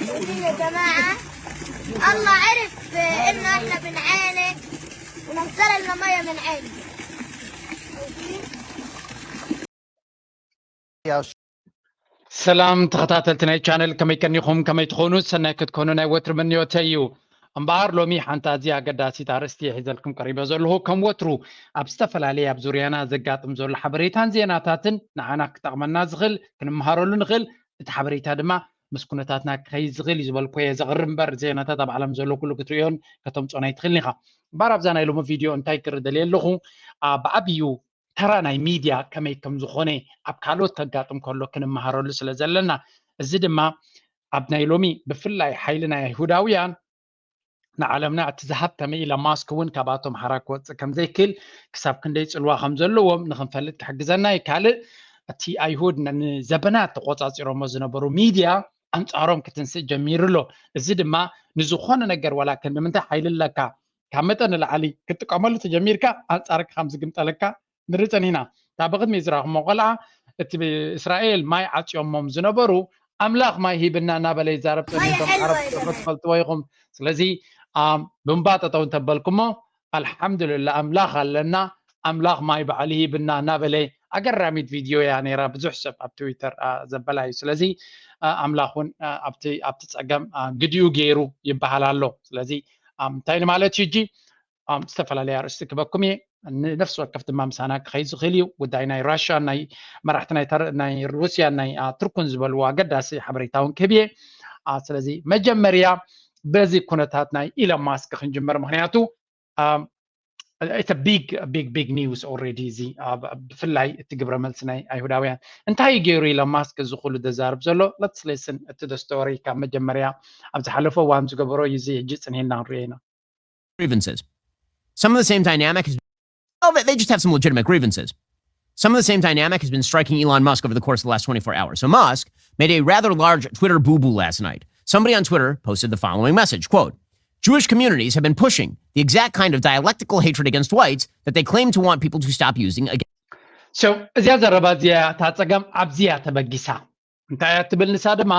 يا جماعة، الله عرف إنه إحنا بنعاني ونزل لنا مية من عينه. ሰላም ተኸታተልቲ ናይ ቻነል፣ ከመይ ቀኒኹም? ከመይ ትኾኑ? ሰናይ ክትኮኑ ናይ ወትሪ ምንዮተይ እዩ። እምበኣር ሎሚ ሓንቲ ኣዝያ ኣገዳሲት ኣርእስቲ ሒዘልኩም ቀሪበ ዘለኹ። ከም ወትሩ ኣብ ዝተፈላለየ ኣብ ዙርያና ዘጋጥም ዘሎ ሓበሬታን ዜናታትን ንዓና ክጠቕመና ዝኽእል፣ ክንመሃረሉ ንኽእል፣ እቲ ሓበሬታ ድማ ምስ ኩነታትና ክኸይድ ዝኽእል እዩ ዝበልኩ እየ ዘቕርብ እምበር፣ ዜናታት ኣብ ዓለም ዘሎ ኩሉ ክትርእዮን ከተምፅኦን ኣይትኽእልን ኢኻ። እምበኣር ኣብዛ ናይ ሎሚ ቪድዮ እንታይ ክርኢ ደልየ ኣለኹ? ብዓብዩ ተራ ናይ ሚድያ ከመይ ከም ዝኾነ ኣብ ካልኦት ከጋጥም ከሎ ክንመሃረሉ ስለ ዘለና፣ እዚ ድማ ኣብ ናይ ሎሚ ብፍላይ ሓይሊ ናይ ኣይሁዳውያን ንዓለምና እቲ ዝሃብተመ ኢሎን ማስክ እውን ካብኣቶም ሓራ ክወፅእ ከም ዘይክእል ክሳብ ክንደይ ፅልዋ ከም ዘለዎም ንክንፈልጥ ክሕግዘና እዩ። ካልእ እቲ ኣይሁድ ንዘበናት ተቆፃፂሮሞ ዝነበሩ ሚድያ ኣንፃሮም ክትንስእ ጀሚሩ ኣሎ። እዚ ድማ ንዝኾነ ነገር ዋላ ክንዲ ምንታይ ሓይሊ ኣለካ ካብ መጠን ንላዕሊ ክትጥቀመሉ ተጀሚርካ ኣንፃርካ ከም ዝግምጠለካ ንርኢ ፀኒሕና። እታ ብቕድሚ ዝረኣኹሞ ቆልዓ እቲ እስራኤል ማይ ዓፅዮሞም ዝነበሩ ኣምላኽ ማይ ሂብና እናበለ ይዛረብ ፀኒሑ። እቶም ዓረብ ትፈልጥዎ ኢኹም። ስለዚ ብእምባ ጠጠው እንተበልኩሞ ኣልሓምዱልላ ኣምላኽ ኣለና፣ ኣምላኽ ማይ ባዕሉ ሂብና እናበለ ኣገራሚት ቪድዮ እያ ነይራ። ብዙሕ ሰብ ኣብ ትዊተር ዘበላ እዩ። ስለዚ ኣምላኽ እውን ኣብቲ ጸገም ግዲኡ ገይሩ ይበሃል ኣሎ። ስለዚ እንታይ ንማለት እዩ ሕጂ? ዝተፈላለየ ኣርእስቲ ክበኩም እየ። ንነፍሲ ወከፍ ድማ ምሳና ክኸይድ ዝኽእል እዩ። ጉዳይ ናይ ራሽያን ናይ መራሕቲ ናይ ሩስያን ናይ ቱርኩን ዝበልዎ ኣገዳሲ ሓበሬታ እውን ክህብ እየ። ስለዚ መጀመርያ በዚ ኩነታት ናይ ኢሎን ማስክ ክንጅምር፣ ምክንያቱ it's a big big big news already። እዚ ብፍላይ እቲ ግብረ መልሲ ናይ ኣይሁዳውያን እንታይ ገይሩ ኢሎን ማስክ እዚ ኩሉ ዘዛርብ ዘሎ? Let's listen to the story ካብ መጀመርያ ኣብ ዝሓለፈ እዋን ዝገበሮ እዩ። እዚ ሕጂ ጽኒሕና ክንሪኦ ኢና። Grievances. Some of the same dynamic has oh, they just have some legitimate grievances. Some of the same dynamic has been striking Elon Musk over the course of the last twenty-four hours. So Musk made a rather large Twitter boo-boo last night. Somebody on Twitter posted the following message, quote, Jewish communities have been pushing the exact kind of dialectical hatred against whites that they claim to want people to stop using against. So እዚኣ ዘረባ እዚኣ እታ ጸገም ኣብዚያ ተበጊሳ። እንታይ እያ ትብል ንሳ ድማ?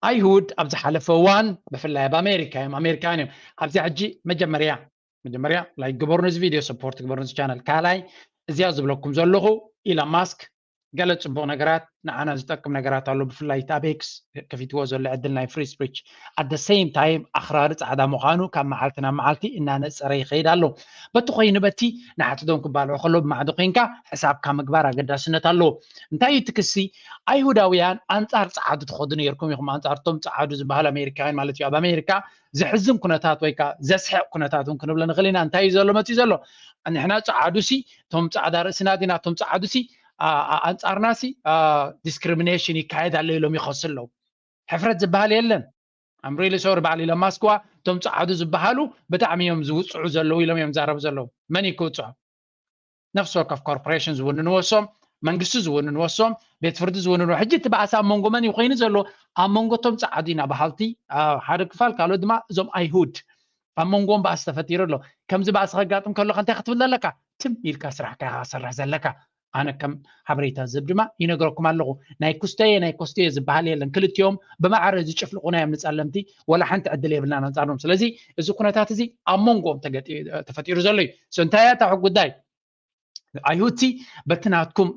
ኣይሁድ ኣብ ዝሓለፈ እዋን ብፍላይ ኣብ ኣሜሪካ እዮም፣ ኣሜሪካውያን እዮም። ኣብዚኣ ሕጂ መጀመርያ መጀመርያ ላይክ ግበሩ ነዚ ቪድዮ፣ ሰፖርት ግበሩ ነዚ ቻነል። ካልኣይ እዚኣ ዝብለኩም ዘለኹ ኢሎን ማስክ ገለ ጽቡቕ ነገራት ንዓና ዝጠቅም ነገራት ኣሎ። ብፍላይ እቲ ኣብ ኤክስ ከፊትዎ ዘሎ ዕድል ናይ ፍሪ ስፕሪች፣ at the same time ኣኽራሪ ጻዕዳ ምዃኑ ካብ መዓልቲ ናብ መዓልቲ እናነጸረ ይኸይድ ኣሎ። በቲ ኮይኑ በቲ ንሓትቶም ክባልዑ ከሎ ብማዕዶ ኮይንካ ሕሳብካ ምግባር ኣገዳስነት ኣለዎ። እንታይ እዩ እቲ ክሲ? ኣይሁዳውያን ኣንጻር ጸዓዱ ትኸዱ ነይርኩም ኢኹም። ኣንጻር እቶም ጸዓዱ ዝበሃል ኣሜሪካውያን ማለት እዩ። ኣብ ኣሜሪካ ዘሕዝን ኩነታት ወይ ከዓ ዘስሕቕ ኩነታት እውን ክንብሎ ንኽእል ኢና። እንታይ እዩ ዘሎ መፅዩ ዘሎ? ንሕና ጸዓዱ ሲ እቶም ጻዕዳ ርእስና ዲና? እቶም ጸዓዱ ሲ ኣንጻርና ሲ ዲስክሪሚኔሽን ይካየድ ኣሎ ኢሎም ይኸሱ ኣለዉ። ሕፍረት ዝበሃል የለን። ኣምሪሊ ሶሪ በዓል ኢሎን ማስክ ዋ እቶም ጸዓዱ ዝበሃሉ ብጣዕሚ እዮም ዝውፅዑ ዘለዉ ኢሎም እዮም ዛረቡ ዘለዉ። መን እዩ ክውፅዖ? ነፍሲ ወከፍ ኮርፖሬሽን ዝውንንዎ እሶም፣ መንግስቲ ዝውንንዎ እሶም፣ ቤት ፍርዲ ዝውንንዎ። ሕጂ እቲ በኣሲ ኣብ መንጎ መን እዩ ኮይኑ ዘሎ? ኣብ መንጎ እቶም ጸዓዱ ኢና በሃልቲ ሓደ ክፋል፣ ካልኦት ድማ እዞም ኣይሁድ። ኣብ መንጎኦም በኣሲ ተፈጢሩ ኣሎ። ከምዚ በኣሲ ከጋጥም ከሎካ እንታይ ክትብል ዘለካ? ትም ኢልካ ስራሕካ ኢኻ ክሰርሕ ዘለካ። ኣነ ከም ሓበሬታ ዝህብ ድማ ይነግረኩም ኣለኹ። ናይ ኩስተየ ናይ ኮስተየ ዝበሃል የለን። ክልቲኦም ብማዕረ ዝጭፍልቑና እዮም ንጸለምቲ። ወላ ሓንቲ ዕድል የብልናን ኣንጻሮም። ስለዚ እዚ ኩነታት እዚ ኣብ መንጎኦም ተፈጢሩ ዘሎ እዩ። እንታይ እያ እታ ጉዳይ? ኣይሁድሲ በቲ ናትኩም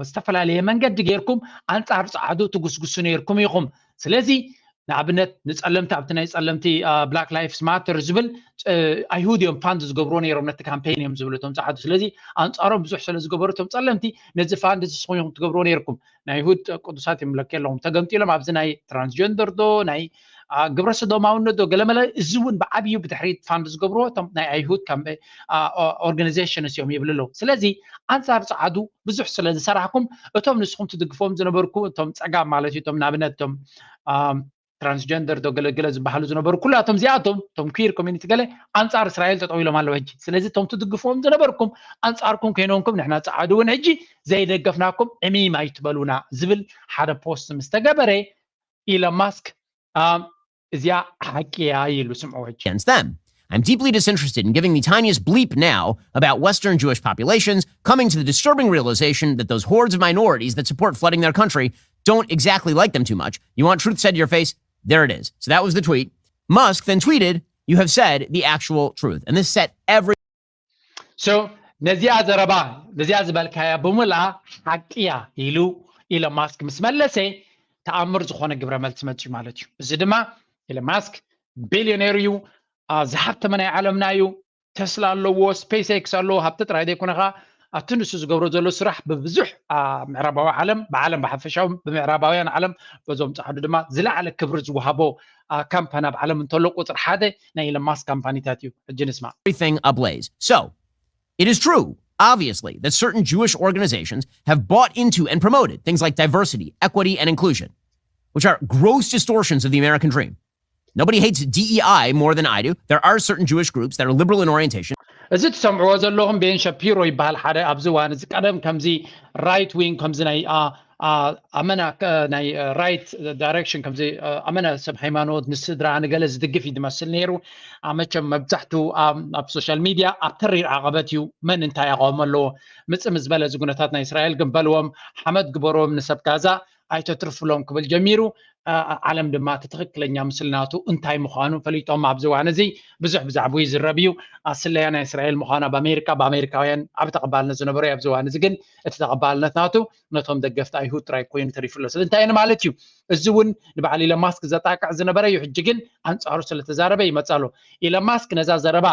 ዝተፈላለየ መንገዲ ጌርኩም ኣንጻር ጸዓዱ ትጉስጉሱ ነይርኩም ኢኹም። ስለዚ ንኣብነት ንጸለምቲ ኣብቲ ናይ ጸለምቲ ብላክ ላይፍስ ማተር ዝብል ኣይሁድ እዮም ፋንድ ዝገብርዎ ነይሮም ነቲ ካምፔን እዮም ዝብሉ እቶም ጸዓዱ። ስለዚ ኣንጻሮም ብዙሕ ስለ ዝገበሩ እቶም ጸለምቲ ነዚ ፋንድ ንስኹም ኢኹም ትገብርዎ ነይርኩም። ናይ ኣይሁድ ቅዱሳት እዮም ለክ ኣለኹም ተገምጢሎም ኣብዚ ናይ ትራንስጀንደር ዶ ናይ ግብረ ሰዶማውነት ዶ ገለመለ። እዚ እውን ብዓብዩ ብድሕሪት ፋንድ ዝገብርዎ እቶም ናይ ኣይሁድ ከም ኦርጋናይዜሽንስ እዮም ይብሉ ኣለዉ። ስለዚ ኣንጻር ጸዓዱ ብዙሕ ስለ ዝሰራሕኩም እቶም ንስኹም ትድግፎም ዝነበርኩ እቶም ጸጋም ማለት እዩ እቶም ንኣብነት እቶም ትራንስጀንደር ዶ ገለገለ ዝበሃሉ ዝነበሩ ኩላቶም እዚኣቶም እቶም ኪር ኮሚኒቲ ገለ ኣንጻር እስራኤል ጠጠው ኢሎም ኣለዉ ሕጂ። ስለዚ እቶም ትድግፍዎም ዝነበርኩም ኣንጻርኩም ኮይኖምኩም ንሕና ጸዓዱ እውን ሕጂ ዘይደገፍናኩም ዕሚም ኣይትበሉና ዝብል ሓደ ፖስት ምስ ተገበረ ኢሎን ማስክ እዚኣ ሓቂ እያ ኢሉ ስምዑ ሕጂ። Against them. I'm deeply disinterested in giving the tiniest bleep now about Western Jewish populations coming to the disturbing realization that those hordes of minorities that support flooding their country don't exactly like them too much. You want truth said to your face? There it is. So that was the tweet. Musk then tweeted, "You have said the actual truth." And this set every so ነዚኣ ዘረባ ነዚኣ ዝበልካያ ብምልኣ ሓቂ እያ ኢሉ ኢሎን ማስክ ምስ መለሰ ተኣምር ዝኾነ ግብረ መልሲ መፅዩ ማለት እዩ። እዚ ድማ ኢሎን ማስክ ቢልዮኔር እዩ፣ ዝሃብተመ ናይ ዓለምና እዩ። ቴስላ ኣለዎ፣ ስፔስ ኤክስ ኣለዎ። ሃብቲ ጥራይ ዘይኮነ ከዓ ኣብቲ ንሱ ዝገብሮ ዘሎ ስራሕ ብብዙሕ ምዕራባዊ ዓለም ብዓለም ብሓፈሻዊ ብምዕራባውያን ዓለም በዞም ፃዕዱ ድማ ዝለዓለ ክብሪ ዝወሃቦ ካምፓኒ ኣብ ዓለም እንተሎ ቁፅሪ ሓደ ናይ ኢሎን ማስክ ካምፓኒታት እዩ። ሕጂ ንስማ። Everything ablaze. So, it is true, obviously, that certain Jewish organizations have bought into and promoted things like diversity, equity, and inclusion, which are gross distortions of the American dream. Nobody hates D E I more than I do. There are certain Jewish groups that are liberal in orientation. እዚ ትሰምዕዎ ዘለኹም ቤን ሸፒሮ ይበሃል። ሓደ ኣብዚ እዋን እዚ ቀደም ከምዚ ራይት ዊንግ ከምዚ ናይ ኣመና ናይ ራይት ዳይሬክሽን ከምዚ ኣመና ሰብ ሃይማኖት ንስድራ ንገለ ዝድግፍ እዩ ዝመስል ነይሩ። መቸም መብዛሕቱ ኣብ ሶሻል ሚድያ ኣብ ተሪር ዓቐበት እዩ መን እንታይ ኣቋውሞ ኣለዎ ምፅም ዝበለ እዚ ኩነታት ናይ እስራኤል ግን በልዎም ሓመድ ግበርዎም ንሰብ ጋዛ ኣይተትርፍሎም ክብል ጀሚሩ። ዓለም ድማ እቲ ትኽክለኛ ምስልናቱ እንታይ ምዃኑ ፈሊጦም ኣብዚ እዋን እዚ ብዙሕ ብዛዕባኡ ይዝረብ እዩ። ስለያ ናይ እስራኤል ምዃኑ ኣብ ኣሜሪካ ብኣሜሪካውያን ዓብ ተቐባልነት ዝነበሮ ኣብዚ እዋን እዚ ግን እቲ ተቐባልነት ናቱ ነቶም ደገፍቲ ኣይሁድ ጥራይ ኮይኑ ተሪፉ ኣሎ። ስለዚ እንታይ ማለት እዩ? እዚ እውን ንበዓል ኢሎን ማስክ ዘጣቅዕ ዝነበረ እዩ። ሕጂ ግን ኣንፃሩ ስለተዛረበ ይመፃ ኣሎ። ኢሎን ማስክ ነዛ ዘረባ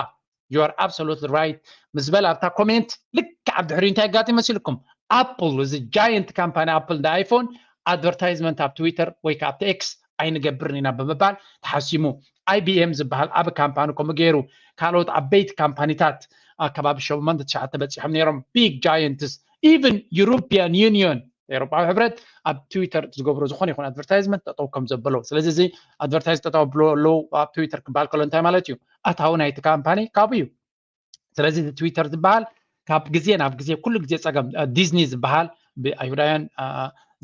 you are absolutely right ምስ በል ኣብታ ኮሜንት ልክዕ ኣብ ድሕሪኡ እንታይ ኣጋጢም መሲልኩም? ኣፕል እዚ ጃየንት ካምፓኒ ኣፕል እንዳ ኣይፎን ኣድቨርታይዝመንት ኣብ ትዊተር ወይ ከዓ ኣብቲ ኤክስ ኣይንገብርን ኢና ብምባል ተሓሲሙ። ኣይቢኤም ዝበሃል ዓብ ካምፓኒ ከምኡ ገይሩ ካልኦት ዓበይቲ ካምፓኒታት ከባቢ ሸሞንተ ትሽዓተ በፂሖም ነይሮም። ቢግ ጃየንትስ ኢቨን ዩሮፒያን ዩኒዮን ኤሮጳዊ ሕብረት ኣብ ትዊተር ዝገብሮ ዝኾነ ይኹን ኣድቨርታይዝመንት ጠጠው ከም ዘበሎ። ስለዚ እዚ ኣድቨርታይዝ ጠጠው ብሎ ኣለዉ ኣብ ትዊተር ክበሃል ከሎ እንታይ ማለት እዩ? ኣታዊ ናይቲ ካምፓኒ ካብኡ እዩ። ስለዚ እዚ ትዊተር ዝበሃል ካብ ግዜ ናብ ግዜ ኩሉ ግዜ ፀገም ዲዝኒ ዝበሃል ብኣይሁዳውያን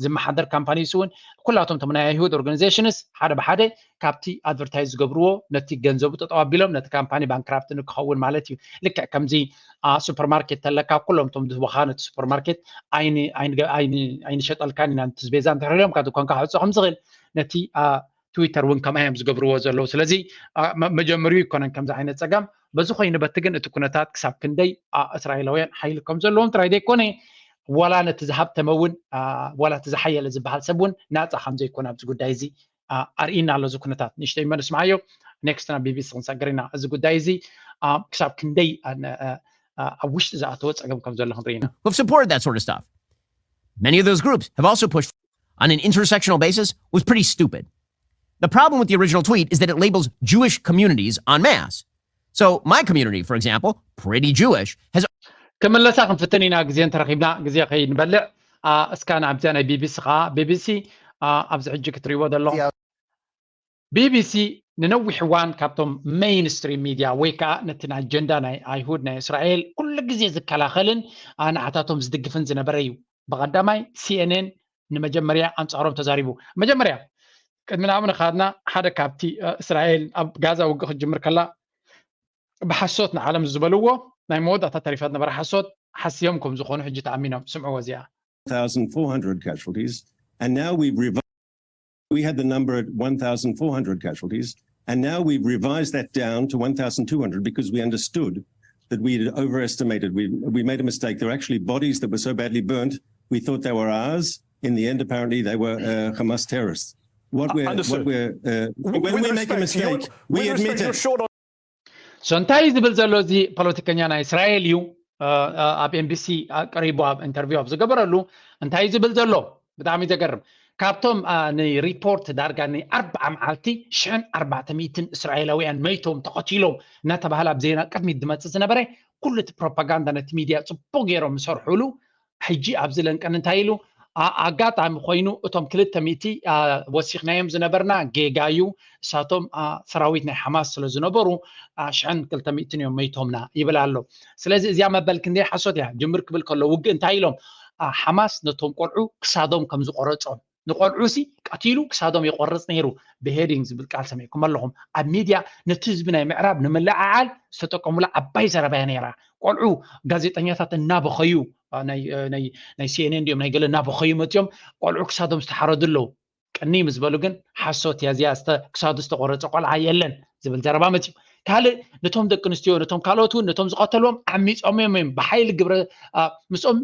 ዝመሓደር ካምፓኒ ንሱ እውን ኩላቶም ቶም ናይ ኣይሁድ ኦርጋኒዜሽንስ ሓደ ብሓደ ካብቲ ኣድቨርታይዝ ዝገብርዎ ነቲ ገንዘቡ ጠጠው ኣቢሎም ነቲ ካምፓኒ ባንክራፕት ንክኸውን ማለት እዩ። ልክዕ ከምዚ ሱፐርማርኬት ተለካ ኩሎም ቶም ዝህቡኻ ነቲ ሱፐርማርኬት ኣይንሸጠልካን ኢና ንትዝቤዛ እንተሕሪሎም ካብ ድኳንካ ክዕፆ ከምዝኽእል ነቲ ትዊተር እውን ከምኣ እዮም ዝገብርዎ ዘለዉ። ስለዚ መጀመሪኡ ይኮነን ከምዚ ዓይነት ፀገም በዚ ኮይኑ በቲ ግን እቲ ኩነታት ክሳብ ክንደይ እስራኤላውያን ሓይሊ ከም ዘለዎም ጥራይ ዘይኮነ ዋላ ነቲ ዝሃብተመ እውን ዋላ እቲ ዝሓየለ ዝበሃል ሰብ እውን ናፃ ከም ዘይኮነ ኣብዚ ጉዳይ እዚ ኣርእና ኣሎ። እዚ ኩነታት ንእሽተይ መ ንስምዓዮ ኔክስት ናብ ቢቢሲ ክንሰግር ኢና። እዚ ጉዳይ እዚ ክሳብ ክንደይ ኣብ ውሽጢ ዝኣተወ ፀገም ከም ዘሎ ክንርኢ ኢና። Who've supported that sort of stuff. Many of those groups have also pushed on an intersectional basis was pretty stupid. The problem with the original tweet is that it labels Jewish communities en masse. So my community, for example, pretty Jewish, has ክምለሳ ክንፍትን ኢና ግዜ እንተረኺብና ግዜ ከይንበልዕ። እስካ ንኣብዚኣ ናይ ቢቢሲ ከዓ ቢቢሲ ኣብዚ ሕጂ ክትሪእዎ ዘለኹም ቢቢሲ ንነዊሕ እዋን ካብቶም ሜይንስትሪም ሚድያ ወይ ከዓ ነቲ ኣጀንዳ ናይ ኣይሁድ ናይ እስራኤል ኩሉ ግዜ ዝከላኸልን ንዓታቶም ዝድግፍን ዝነበረ እዩ። ብቐዳማይ ሲኤንኤን ንመጀመርያ ኣንጻሮም ተዛሪቡ። መጀመርያ ቅድሚ ናብኡ ንኻድና ሓደ ካብቲ እስራኤል ኣብ ጋዛ ውግእ ክትጅምር ከላ ብሓሶት ንዓለም ዝበልዎ ናይ መወዳእታ ተሪፋ ዝነበረ ሓሶት ሓስዮም ከም ዝኾኑ ሕጂ ተኣሚኖም። ስምዕዎ እዚኣ። one thousand four hundred casualties, and now we've revised. We had the number at one thousand four hundred casualties, and now we've revised that down to one thousand two hundred because we understood that we had overestimated. We we made a mistake. There were actually bodies that were so badly burnt we thought they were ours. In the end, apparently, they were uh, Hamas terrorists. What we're what Understood. we're uh, With, when with we make a respect, you're, mistake, we with admit respect, you're it. Short on So እንታይ እዩ ዝብል ዘሎ እዚ ፖለቲከኛ ናይ እስራኤል እዩ። ኣብ ኤምቢሲ ቀሪቡ ኣብ ኢንተርቪው ኣብ ዝገበረሉ እንታይ እዩ ዝብል ዘሎ ብጣዕሚ ዘገርም። ካብቶም ንሪፖርት ዳርጋ ንኣርብዓ መዓልቲ ሽሕን ኣርባዕተ ሚእትን እስራኤላውያን መይቶም ተቐቲሎም እናተባህለ ኣብ ዜና ቅድሚት ዝመፅእ ዝነበረ ኩሉ እቲ ፕሮፓጋንዳ ነቲ ሚድያ ፅቡቅ ገይሮም ዝሰርሑሉ ሕጂ ኣብዚ ለንቀን እንታይ ኢሉ ኣጋጣሚ ኮይኑ እቶም ክልተ ሚእቲ ወሲኽናዮም ዝነበርና ጌጋ እዩ። እሳቶም ሰራዊት ናይ ሓማስ ስለ ዝነበሩ ሽሕን ክልተ ሚእትን እዮም መይቶምና ይብል ኣሎ። ስለዚ እዚኣ መበል ክንደይ ሓሶት እያ። ጅምር ክብል ከሎ ውግእ እንታይ ኢሎም ሓማስ ነቶም ቆልዑ ክሳዶም ከም ዝቆረጾም ንቆልዑ ሲ ቀቲሉ ክሳዶም ይቆርጽ ነይሩ። ብሄዲንግ ዝብል ቃል ሰሚዕኩም ኣለኹም ኣብ ሚድያ ነቲ ህዝቢ ናይ ምዕራብ ንምልዕዓል ዝተጠቀሙላ ዓባይ ዘረባ እያ ነይራ። ቆልዑ ጋዜጠኛታት እናበኸዩ ናይ ሲኤንኤን ድዮም ናይ ገለ እናበኸዩ መፅኦም ቆልዑ ክሳዶም ዝተሓረዱ ኣለዉ። ቅንይ ምስ በሉ ግን ሓሶት እያ እዚኣ፣ ክሳዱ ዝተቆረፀ ቆልዓ የለን ዝብል ዘረባ መፅዩ። ካልእ፣ ነቶም ደቂ ኣንስትዮ፣ ነቶም ካልኦት እውን፣ ነቶም ዝቐተልዎም ዓሚፆም እዮም፣ እዮም ብሓይሊ ግብረ ምስኦም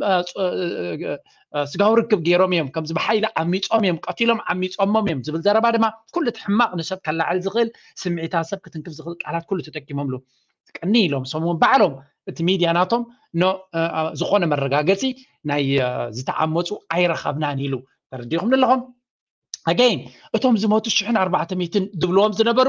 ስጋዊ ርክብ ገይሮም እዮም፣ ከምዚ ብሓይሊ ዓሚፆም እዮም፣ ቀቲሎም ዓሚፆሞም እዮም ዝብል ዘረባ ድማ ኩሉ እቲ ሕማቕ ንሰብ ከላዕል ዝኽእል፣ ስምዒታት ሰብ ክትንክፍ ዝኽእል ቃላት ኩሉ ተጠቂሞምሉ። ቅኒ ኢሎም ሰሙን ባዕሎም እቲ ሚድያ ናቶም ዝኾነ መረጋገፂ ናይ ዝተዓመፁ ኣይረኸብናን ኢሉ። ተረዲኹም ኣለኹም? ኣገይን እቶም ዝሞቱ ሽሕን ኣርባዕተ ሚእትን ዝብልዎም ዝነበሩ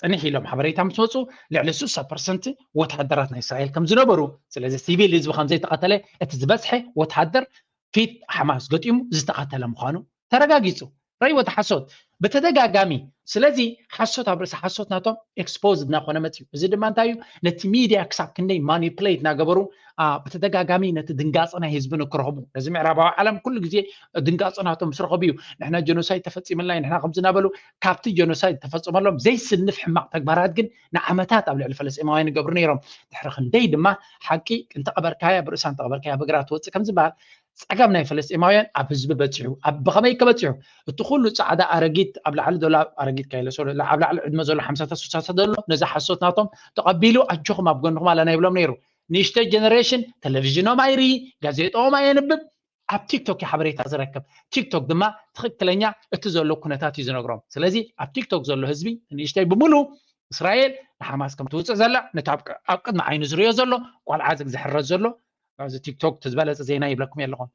ፅንሕ ኢሎም ሓበሬታ ምስ መፁ ልዕሊ ስሳ ፐርሰንት ወታደራት ናይ እስራኤል ከም ዝነበሩ፣ ስለዚ ሲቪል ህዝቢ ከም ዘይተቐተለ፣ እቲ ዝበዝሐ ወታደር ፊት ሓማስ ገጢሙ ዝተቐተለ ምዃኑ ተረጋጊፁ። ረይዎ እቲ ሓሶት ብተደጋጋሚ። ስለዚ ሓሶት ኣብ ርእሲ ሓሶት ናቶም ኤክስፖዝ እናኾነ መፅዩ። እዚ ድማ እንታይ እዩ? ነቲ ሚድያ ክሳብ ክንደይ ማኒፕሌት እናገበሩ ብተደጋጋሚ ነቲ ድንጋፂ ናይ ህዝቢ ንክረኽቡ። ነዚ ምዕራባዊ ዓለም ኩሉ ግዜ ድንጋፂ ናቶም ምስ ረኸቡ እዩ ንሕና ጀኖሳይድ ተፈፂምልና እዩ፣ ንሕና ከምዚ እናበሉ ካብቲ ጀኖሳይድ ተፈፀመሎም ዘይስንፍ ሕማቕ ተግባራት ግን ንዓመታት ኣብ ልዕሊ ፈለስጢማውያን ይገብሩ ነይሮም። ድሕሪ ክንደይ ድማ ሓቂ እንተቐበርካያ ብርእሳ እንተቐበርካያ ብእግራ ትወፅእ ከም ዝበሃል ጸገም ናይ ፈለስጢማውያን ኣብ ህዝቢ በጺሑ። ኣብ ብኸመይ ከበጺሑ? እቲ ኩሉ ጻዕዳ ኣረጊት ኣብ ላዕሊ ዘሎ ኣረጊት ካይለ ሶ ኣብ ላዕሊ ዕድመ ዘሎ ሓምሳታት ስሳታት ዘሎ ነዚ ሓሶት ናቶም ተቐቢሉ ኣጆኹም ኣብ ጎንኹም ኣለና ይብሎም ነይሩ። ንእሽተይ ጀነሬሽን ቴሌቪዥኖም ኣይርኢ፣ ጋዜጣኦም ኣየንብብ፣ ኣብ ቲክቶክ እዩ ሓበሬታ ዝረክብ። ቲክቶክ ድማ ትኽክለኛ እቲ ዘሎ ኩነታት እዩ ዝነግሮም። ስለዚ ኣብ ቲክቶክ ዘሎ ህዝቢ ንእሽተይ ብምሉ እስራኤል ንሓማስ ከም ትውፅእ ዘላ ነቲ ኣብ ቅድሚ ዓይኑ ዝሪኦ ዘሎ ቆልዓ ዝሕረዝ ዘሎ ኣብዚ ቲክቶክ እቲ ዝበለፀ ዜና ይብለኩም ኣለኹም።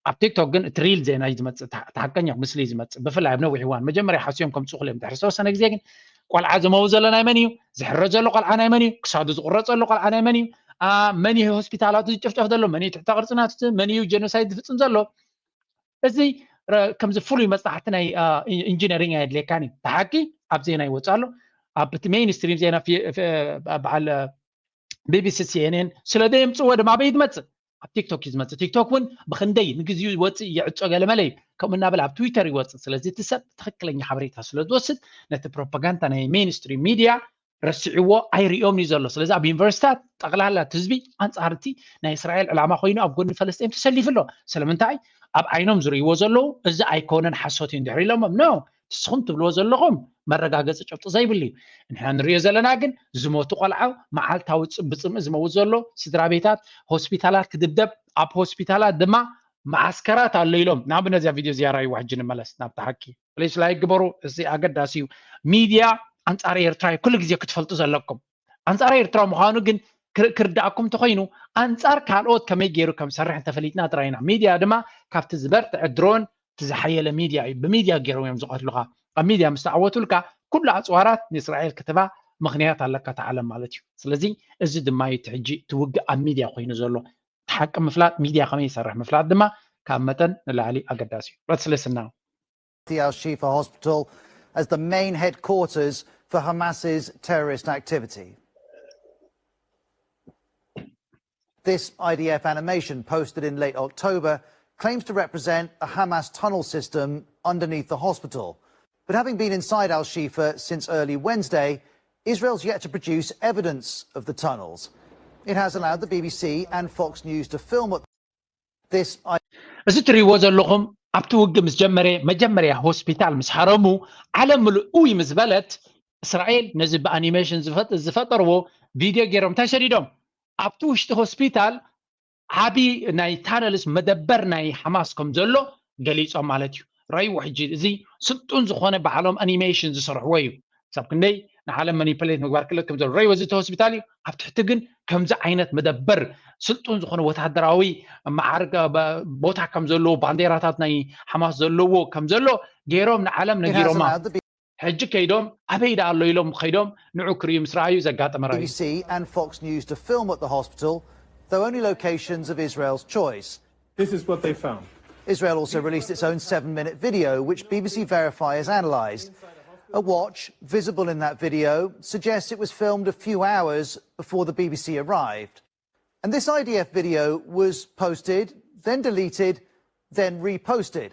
ኣብ ቲክቶክ ግን እቲ ሪል ዜና እዩ ዝመፅእ፣ እቲ ሓቀኛ ምስሊ እዩ ዝመፅእ። ብፍላይ ኣብ ነዊሕ እዋን መጀመርያ ሓስዮም ከምፅኡ ክልም ድሕሪ ዝተወሰነ ግዜ ግን ቆልዓ ዝመው ዘሎ ናይ መን እዩ? ዝሕረ ዘሎ ቆልዓ ናይ መን እዩ? ክሳዱ ዝቁረፅ ዘሎ ቆልዓ ናይ መን እዩ? መን እዩ ሆስፒታላቱ ዝጨፍጨፍ ዘሎ? መን እዩ ትሕተ ቅርፅናቱ? መን እዩ ጀኖሳይድ ዝፍፅም ዘሎ? እዚ ከምዚ ፍሉይ መፅናሕቲ ናይ ኢንጂነሪንግ ኣየድልየካን እዩ። ተሓቂ ኣብ ዜና ይወፅእ ኣሎ። ኣብ እቲ ሜይንስትሪም ዜና በዓል ቢቢሲ፣ ሲኤንኤን ስለ ዘየምፅዎ ድማ ኣበይ ትመፅእ? ኣብ ቲክቶክ እዩ ዝመፅእ። ቲክቶክ እውን ብክንደይ ንግዚኡ ይወፅእ ይዕፆ ገለመለ እዩ። ከምኡ እናበለ ኣብ ትዊተር ይወፅእ። ስለዚ እቲ ሰብ ትኽክለኛ ሓበሬታ ስለ ዝወስድ ነቲ ፕሮፓጋንዳ ናይ ሜይንስትሪም ሚድያ ረስዕዎ ኣይርእዮምን እዩ ዘሎ። ስለዚ ኣብ ዩኒቨርሲታት ጠቕላላ እቲ ህዝቢ ኣንፃር እቲ ናይ እስራኤል ዕላማ ኮይኑ ኣብ ጎኒ ፈለስጢን ተሰሊፉ ኣሎ። ስለምንታይ? ኣብ ዓይኖም ዝርእይዎ ዘለዉ እዚ ኣይኮነን፣ ሓሶት እዩ እንድሕር ኢሎሞም ኖ ንስኹም ትብልዎ ዘለኹም መረጋገፂ ጭብጢ ዘይብሉ እዩ። ንሕና ንሪኦ ዘለና ግን ዝሞቱ ቆልዓ፣ መዓልታዊ ብፅምኢ ዝመውት ዘሎ ስድራ ቤታት፣ ሆስፒታላት ክድብደብ፣ ኣብ ሆስፒታላት ድማ መዓስከራት ኣሎ ኢሎም። ናብ ነዚያ ቪድዮ እዚኣ ራይዋ ሕጂ ንመለስ ናብቲ ሓቂ። ፕሊስ ላይክ ግበሩ፣ እዚ ኣገዳሲ እዩ። ሚድያ ኣንፃር ኤርትራ እዩ ኩሉ ግዜ ክትፈልጡ ዘለኩም። ኣንፃር ኤርትራ ምዃኑ ግን ክርድኣኩም እንተኮይኑ ኣንፃር ካልኦት ከመይ ገይሩ ከም ዝሰርሕ እንተፈሊጥና ጥራይ ኢና። ሚድያ ድማ ካብቲ ዝበርትዐ ድሮን እቲ ዝሓየለ ሚድያ እዩ። ብሚድያ ገይሮም እዮም ዝቐትሉኻ። ኣብ ሚድያ ምስ ተዓወቱልካ ኩሉ ኣፅዋራት ንእስራኤል ክትባ ምኽንያት ኣለካ እቲ ዓለም ማለት እዩ። ስለዚ እዚ ድማ እዩ እቲ ሕጂ እቲ ውግእ ኣብ ሚድያ ኮይኑ ዘሎ። እቲ ሓቂ ምፍላጥ፣ ሚድያ ከመይ ይሰርሕ ምፍላጥ ድማ ካብ መጠን ንላዕሊ ኣገዳሲ እዩ። Let's listen now. The Al Shifa Hospital as the main headquarters for Hamas's terrorist activity. This I D F animation, posted in late October, claims to represent a Hamas tunnel system underneath the hospital. But having been inside Al Shifa since early Wednesday, Israel's yet to produce evidence of the tunnels. It has allowed the B B C and Fox News to film at this. እዚ ትሪእዎ ዘለኹም ኣብቲ ውግእ ምስ ጀመረ መጀመርያ ሆስፒታል ምስ ሃረሙ ዓለም ምሉእ እውይ ምስ በለት እስራኤል ነዚ ብኣኒሜሽን ዝፈጠርዎ ቪድዮ ገይሮም እንታይ ሰዲዶም ኣብቲ ውሽጢ ሆስፒታል ዓቢ ናይ ታነልስ መደበር ናይ ሓማስ ከም ዘሎ ገሊጾም ማለት እዩ። ረይዎ ሕጂ እዚ ስልጡን ዝኾነ ባዕሎም ኣኒሜሽን ዝሰርሕዎ እዩ። ክሳብ ክንደይ ንዓለም ማኒፕሌት ምግባር ክለት ከም ዘሎ ረይዎ እዚ ሆስፒታል እዩ። ኣብ ትሕቲ ግን ከምዚ ዓይነት መደበር ስልጡን ዝኾነ ወታደራዊ መዓርግ ቦታ ከም ዘለዎ ባንዴራታት ናይ ሓማስ ዘለዎ ከም ዘሎ ገይሮም ንዓለም ነጊሮማ። ሕጂ ከይዶም ኣበይ ደኣ ኣሎ ኢሎም ከይዶም ንዑ ክርእዩ ምስ ረኣዩ ዘጋጠመ ረኣዩ። B B C and Fox News to film at the hospital, though only locations of Israel's choice. This is what they found. Israel also released its own seven minute video, which B B C Verify has analysed. A watch visible in that video suggests it was filmed a few hours before the B B C arrived. And this I D F video was posted, then deleted, then reposted,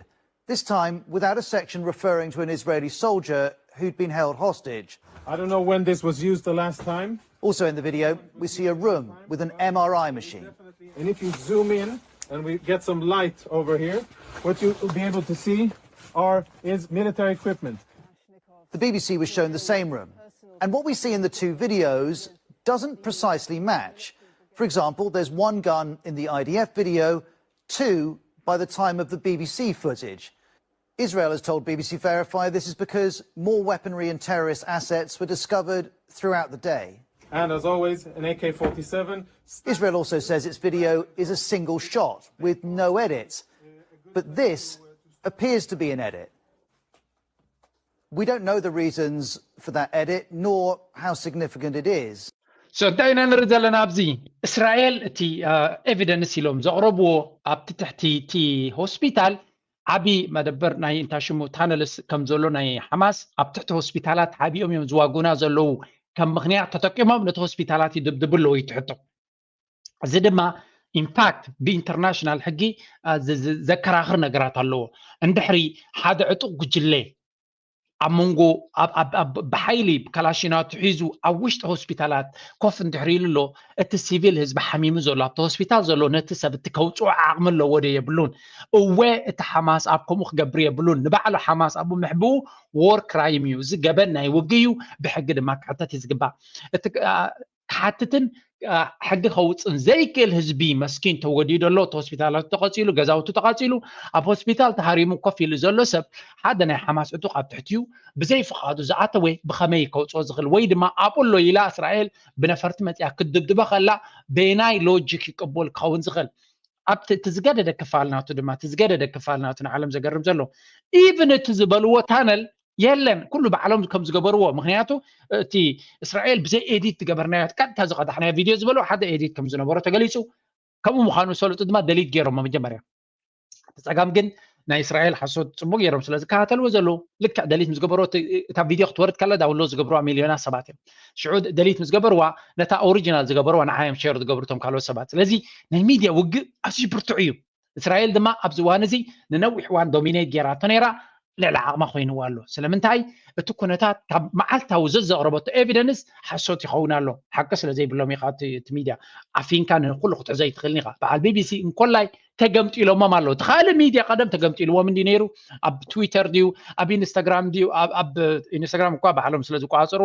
this time without a section referring to an Israeli soldier who'd been held hostage. I don't know when this was used the last time. Also in the video, we see a room with an M R I machine. And if you zoom in and we get some light over here, what you'll be able to see are is military equipment. The B B C was shown the same room. And what we see in the two videos doesn't precisely match. For example, there's one gun in the I D F video, two by the time of the B B C footage. Israel has told B B C Verify this is because more weaponry and terrorist assets were discovered throughout the day. And as always, an A K forty-seven. Israel also says its video is a single shot with no edit. But this appears to be an edit. We don't know the reasons for that edit nor how significant it is. So እንታይ ኢና ንርኢ ዘለና ኣብዚ? እስራኤል እቲ ኤቪደንስ ኢሎም ዘቕረብዎ ኣብቲ ትሕቲ እቲ ሆስፒታል ዓቢ መደበር ናይ እንታይ ሽሙ ታነልስ ከም ዘሎ ናይ ሓማስ ኣብ ትሕቲ ሆስፒታላት ዓቢኦም እዮም ዝዋጉና ዘለዉ ከም ምኽንያት ተጠቂሞም ነቲ ሆስፒታላት ይድብድቡ ኣለዉ እዩ ትሕቶ። እዚ ድማ ኢንፋክት ብኢንተርናሽናል ሕጊ ዘከራኽር ነገራት ኣለዎ። እንድሕሪ ሓደ ዕጡቕ ጉጅለ ኣብ መንጎ ብሓይሊ ካላሽናቱ ሒዙ ኣብ ውሽጢ ሆስፒታላት ኮፍ እንድሕሪ ኢሉ ኣሎ፣ እቲ ሲቪል ህዝቢ ሓሚሙ ዘሎ ኣብቲ ሆስፒታል ዘሎ ነቲ ሰብ እቲ ከውፅኦ ዓቕሚ ኣለዎ ዶ የብሉን? እወ፣ እቲ ሓማስ ኣብ ከምኡ ክገብር የብሉን። ንባዕሉ ሓማስ ኣብኡ ምሕብኡ ዎር ክራይም እዩ። እዚ ገበን ናይ ውግእ እዩ፣ ብሕጊ ድማ ክሕተት እዩ ዝግባእ። ክሓትትን ሕጊ ከውፅን ዘይክእል ህዝቢ መስኪን ተወዲዱ ኣሎ። እቲ ሆስፒታላቱ ተቐፂሉ፣ ገዛውቱ ተቐፂሉ፣ ኣብ ሆስፒታል ተሃሪሙ ኮፍ ኢሉ ዘሎ ሰብ ሓደ ናይ ሓማስ ዕጡቕ ኣብ ትሕቲኡ ብዘይ ፍቓዱ ዝኣተወ ብኸመይ ከውፅኦ ዝኽእል? ወይ ድማ ኣብኡ ኣሎ ኢላ እስራኤል ብነፈርቲ መፂኣ ክትድብድቦ ከላ በየናይ ሎጂክ ይቅበል ክኸውን ዝኽእል? ኣብቲ እቲ ዝገደደ ክፋል ናቱ ድማ እቲ ዝገደደ ክፋል ናቱ ንዓለም ዘገርም ዘሎ ኢቭን እቲ ዝበልዎ ታነል የለን፣ ኩሉ ባዕሎም ከም ዝገበርዎ። ምክንያቱ እቲ እስራኤል ብዘይ ኤዲት ዝገበርናዮ ቀጥታ ዝቐዳሕናዮ ቪድዮ ዝበሎ ሓደ ኤዲት ከም ዝነበሮ ተገሊፁ። ከምኡ ምዃኑ ዝሰለጡ ድማ ደሊት ገይሮሞ መጀመርያ። እቲ ፀጋም ግን ናይ እስራኤል ሓሶት ፅቡቅ ገይሮም ስለ ዝከታተልዎ ዘለዉ ልክዕ ደሊት ምስ ገበርዎ እቲ- እታ ቪድዮ ክትወርድ ከላ ዳውንሎድ ዝገብርዋ ሚልዮናት ሰባት እዮም። ሽዑ ደሊት ምስ ገበርዋ ነታ ኦሪጂናል ዝገበርዋ ንዓ እዮም ሸር ዝገብሩ እቶም ካልኦት ሰባት። ስለዚ ናይ ሚድያ ውግእ ኣዝዩ ብርቱዕ እዩ። እስራኤል ድማ ኣብዚ እዋን እዚ ንነዊሕ እዋን ዶሚኔት ገይራቶ ነይራ፣ ልዕሊ ዓቕማ ኮይንዋ ኣሎ። ስለምንታይ? እቲ ኩነታት ካብ መዓልታዊ ዘዘቕረበቶ ኤቪደንስ ሓሶት ይኸውን ኣሎ። ሓቂ ስለ ዘይብሎም ኢኻ እቲ እቲ ሚድያ ዓፊንካ ንኩሉ ክትሕዞ ኣይትኽእልን ኢኻ። በዓል ቢቢሲ እንኮላይ ተገምጢሎሞም ኣለዉ። እቲ ካልእ ሚድያ ቀደም ተገምጢልዎም እንዲ ነይሩ ኣብ ትዊተር ድዩ ኣብ ኢንስታግራም ድዩ ኣብ ኢንስታግራም እኳ ባዕሎም ስለ ዝቋፀሩ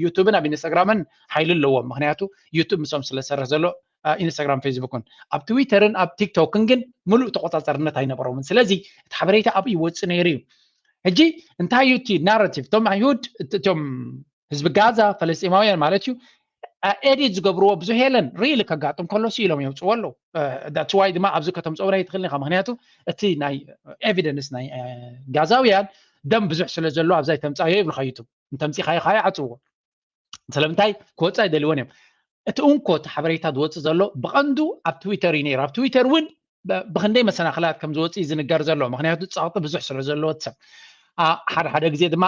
ዩቱብን ኣብ ኢንስታግራምን ሓይሊ ኣለዎም። ምክንያቱ ዩቱብ ምሶም ስለሰርሕ ዘሎ ኢንስታግራም ፌስቡክን ኣብ ትዊተርን ኣብ ቲክቶክን ግን ምሉእ ተቆፃፀርነት ኣይነበሮምን። ስለዚ እቲ ሓበሬታ ኣብኡ ይወፅእ ነይሩ እዩ። ሕጂ እንታይ እዩ እቲ ናራቲቭ? እቶም ኣይሁድ እቶም ህዝቢ ጋዛ ፈለስጢማውያን ማለት እዩ ኤዲት ዝገብርዎ ብዙሕ የለን። ሪሊ ከጋጥም ከሎ ስኢሎም የውፅዎ ኣለዉ። ዳትስ ዋይ ድማ ኣብዚ ከተምፅኦ ኣይትኽእልን ኢኻ። ምክንያቱ እቲ ናይ ኤቪደንስ ናይ ጋዛውያን ደም ብዙሕ ስለ ዘሎ ኣብዛ ኣይተምፃዮ ይብልካ ዩቱብ። እንተምፂኻዮ ከዓ ይዓፅዎ። ስለምንታይ ክወፅእ ኣይደልዎን እዮም። እቲ እንኮ እቲ ሓበሬታ ዝወፅእ ዘሎ ብቐንዱ ኣብ ትዊተር እዩ ነይሩ። ኣብ ትዊተር እውን ብክንደይ መሰናክላት ከም ዝወፅእ እዩ ዝንገር ዘሎ። ምክንያቱ ፀቕጢ ብዙሕ ስለ ዘለዎ እቲ ሰብ ሓደ ሓደ ግዜ ድማ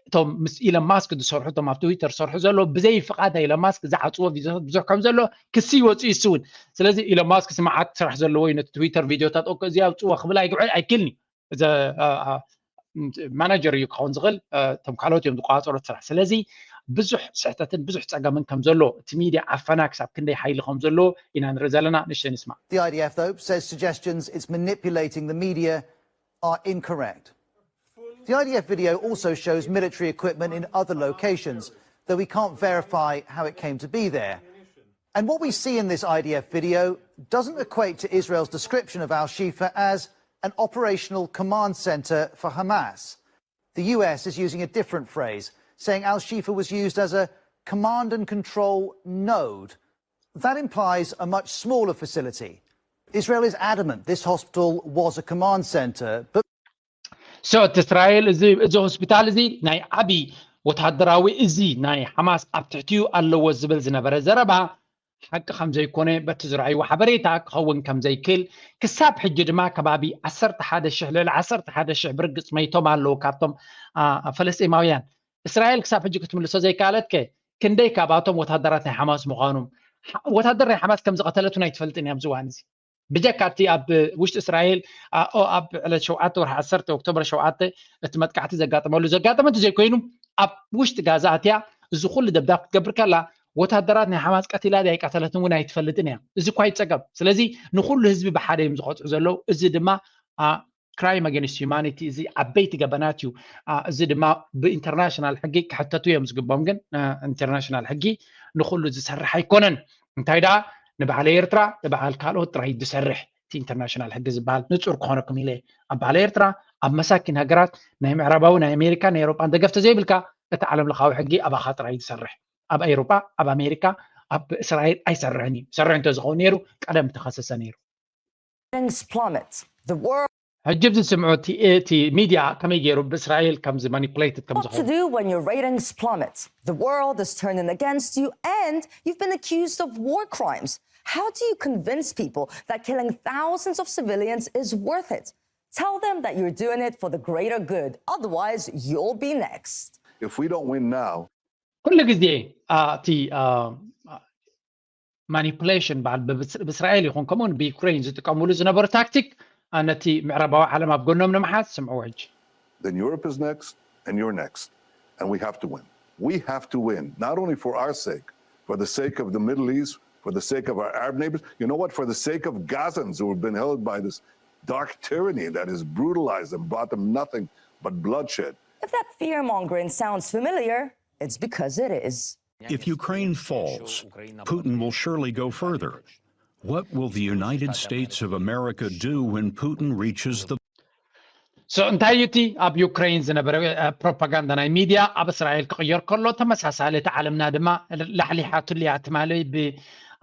እቶም ምስ ኢለን ማስክ ዝሰርሑ እቶም ኣብ ትዊተር ዝሰርሑ ዘሎ ብዘይ ፍቃድ ናይ ኢለን ማስክ ዝዓፅዎ ቪድዮታት ብዙሕ ከም ዘሎ ክሲ ይወፅእ እዩ እሱ እውን። ስለዚ ኢለን ማስክ ስምዓት ስራሕ ዘለዎ እዩ ነቲ ትዊተር ቪድዮታት ኦኮ እዚ ኣውፅዎ ክብል ኣይክዕል ኣይክልኒ። ማናጀር እዩ ክኸውን ዝኽእል። እቶም ካልኦት እዮም ዝቆፃፀሩ ስራሕ። ስለዚ ብዙሕ ስሕተትን ብዙሕ ፀገምን ከም ዘሎ እቲ ሚድያ ዓፈና ክሳብ ክንደይ ሓይሊ ከም ዘለዎ ኢና ንርኢ ዘለና። ንእሽተይ ንስማዕ። The I D F, though, says suggestions it's manipulating the media are incorrect. The I D F video also shows military equipment in other locations, though we can't verify how it came to be there. And what we see in this I D F video doesn't equate to Israel's description of Al Shifa as an operational command center for Hamas. The U S is using a different phrase, saying Al Shifa was used as a command and control node. That implies a much smaller facility. Israel is adamant this hospital was a command center, but so እቲ እስራኤል እዚ እዚ ሆስፒታል እዚ ናይ ዓቢ ወታደራዊ እዚ ናይ ሓማስ ኣብ ትሕቲኡ ኣለዎ ዝብል ዝነበረ ዘረባ ሓቂ ከም ዘይኮነ በቲ ዝረኣይዎ ሓበሬታ ክኸውን ከም ዘይክእል ክሳብ ሕጂ ድማ ከባቢ ዓሰርተ ሓደ ሽሕ ልዕሊ ዓሰርተ ሓደ ሽሕ ብርግፅ መይቶም ኣለዉ ካብቶም ፈለስጢማውያን። እስራኤል ክሳብ ሕጂ ክትምልሶ ዘይከኣለት ከ ክንደይ ካብኣቶም ወታደራት ናይ ሓማስ ምዃኖም ወታደር ናይ ሓማስ ከም ዝቐተለት እውን ኣይትፈልጥን እያ ኣብዚ እዋን እዚ። ብጀካ እቲ ኣብ ውሽጢ እስራኤል ኣብ ዕለት ሸውዓተ ወርሒ ዓሰርተ ኦክቶበር ሸውዓተ እቲ መጥቃዕቲ ዘጋጠመሉ ዘጋጠመ እንተዘይኮይኑ ኣብ ውሽጢ ጋዛ ኣትያ እዚ ኩሉ ደብዳብ ክትገብር ከላ ወታደራት ናይ ሓማስ ቀቲላ ድያ ኣይቀተለትን እውን ኣይትፈልጥን እያ። እዚ እኳ ይፀገም። ስለዚ ንኩሉ ህዝቢ ብሓደ እዮም ዝቐፅዑ ዘለዉ። እዚ ድማ crime against humanity፣ እዚ ዓበይቲ ገበናት እዩ። እዚ ድማ ብኢንተርናሽናል ሕጊ ክሕተቱ እዮም ዝግቦም። ግን ኢንተርናሽናል ሕጊ ንኩሉ ዝሰርሕ ኣይኮነን። እንታይ ደኣ ንባዕለ ኤርትራ ንባዕል ካልኦት ጥራይ ዝሰርሕ እቲ ኢንተርናሽናል ሕጊ ዝበሃል ንጹር ክኾነኩም ኢለ፣ ኣብ ባዕለ ኤርትራ ኣብ መሳኪን ሃገራት ናይ ምዕራባዊ ናይ ኣሜሪካ ናይ ኤውሮጳን ደገፍ ተዘይብልካ እቲ ዓለም ለኻዊ ሕጊ ኣባኻ ጥራይ ዝሰርሕ። ኣብ ኤውሮጳ፣ ኣብ ኣሜሪካ፣ ኣብ እስራኤል ኣይሰርሕን እዩ። ሰርሕ እንተዝኸውን ነይሩ ቀደም ተኸሰሰ ነይሩ። Things plummet. The world ሕጂ ኣብዚ ስምዑ እቲ ሚድያ ከመይ ገይሩ ብእስራኤል ከምዚ ማኒፕሌትድ ከም What to ዝኾነ do when your ratings plummet? The world is turning against you and you've been accused of war crimes. How do you convince people that killing thousands of civilians is worth it? Tell them that you're doing it for the greater good. Otherwise, you'll be next. If we don't win now, ኩሉ ግዜ አ፣ እቲ ማኒፕሌሽን በዓል ብእስራኤል ይኹን ከምኡውን ብዩክሬን ዝጥቀምሉ ዝነበሩ ታክቲክ፣ አ፣ ነቲ ምዕራባዊ ዓለም ኣብ ጎኖም ንምሓዝ። ስምዕዎ ሕጂ። Then Europe is next, and you're next. And we have to win. We have to win, not only for our sake, for the sake of the Middle East, for the sake of our Arab neighbors. You know what? For the sake of Gazans who have been held by this dark tyranny that has brutalized them, brought them nothing but bloodshed. If that fear mongering sounds familiar, it's because it is. If Ukraine falls, Putin will surely go further. What will the United States of America do when Putin reaches the So እንታይ እዩ እቲ ኣብ ዩክሬን ዝነበረ ፕሮፓጋንዳ ናይ ሚድያ ኣብ እስራኤል ክቕየር ከሎ ተመሳሳሊ፣ እቲ ዓለምና ድማ ላሕሊሓትሉ እያ ትማሊ።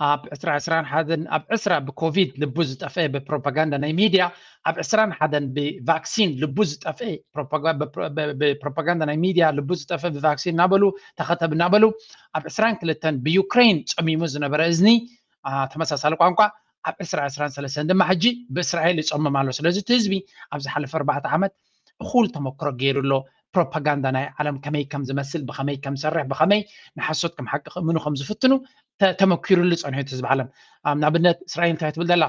ኣብ ዕስራ ዕስራን ሓደን ኣብ ዕስራ ብኮቪድ ልቡ ዝጠፍአ ብፕሮፓጋንዳ ናይ ሚድያ፣ ኣብ ዕስራን ሓደን ብቫክሲን ልቡ ዝጠፍአ ብፕሮፓጋንዳ ናይ ሚድያ ልቡ ዝጠፍአ ብቫክሲን እናበሉ ተኸተብ እናበሉ፣ ኣብ ዕስራን ክልተን ብዩክሬን ጸሚሙ ዝነበረ እዝኒ ተመሳሳሊ ቋንቋ ኣብ ዕስራ ዕስራን ሰለስተን ድማ ሕጂ ብእስራኤል ይጸምም ኣሎ። ስለዚ እቲ ህዝቢ ኣብ ዝሓለፈ ኣርባዕተ ዓመት እኹል ተመክሮ ገይሩ ኣሎ። ፕሮፓጋንዳ ናይ ዓለም ከመይ ከም ዝመስል፣ ብኸመይ ከም ዝሰርሕ፣ ብኸመይ ንሓሶት ከም ሓቂ ክእምኑ ከም ዝፍትኑ ተመኪሩሉ ጸኒሑ እቲ ህዝቢ ዓለም። ንኣብነት እስራኤል እንታይ ትብል ዘላ?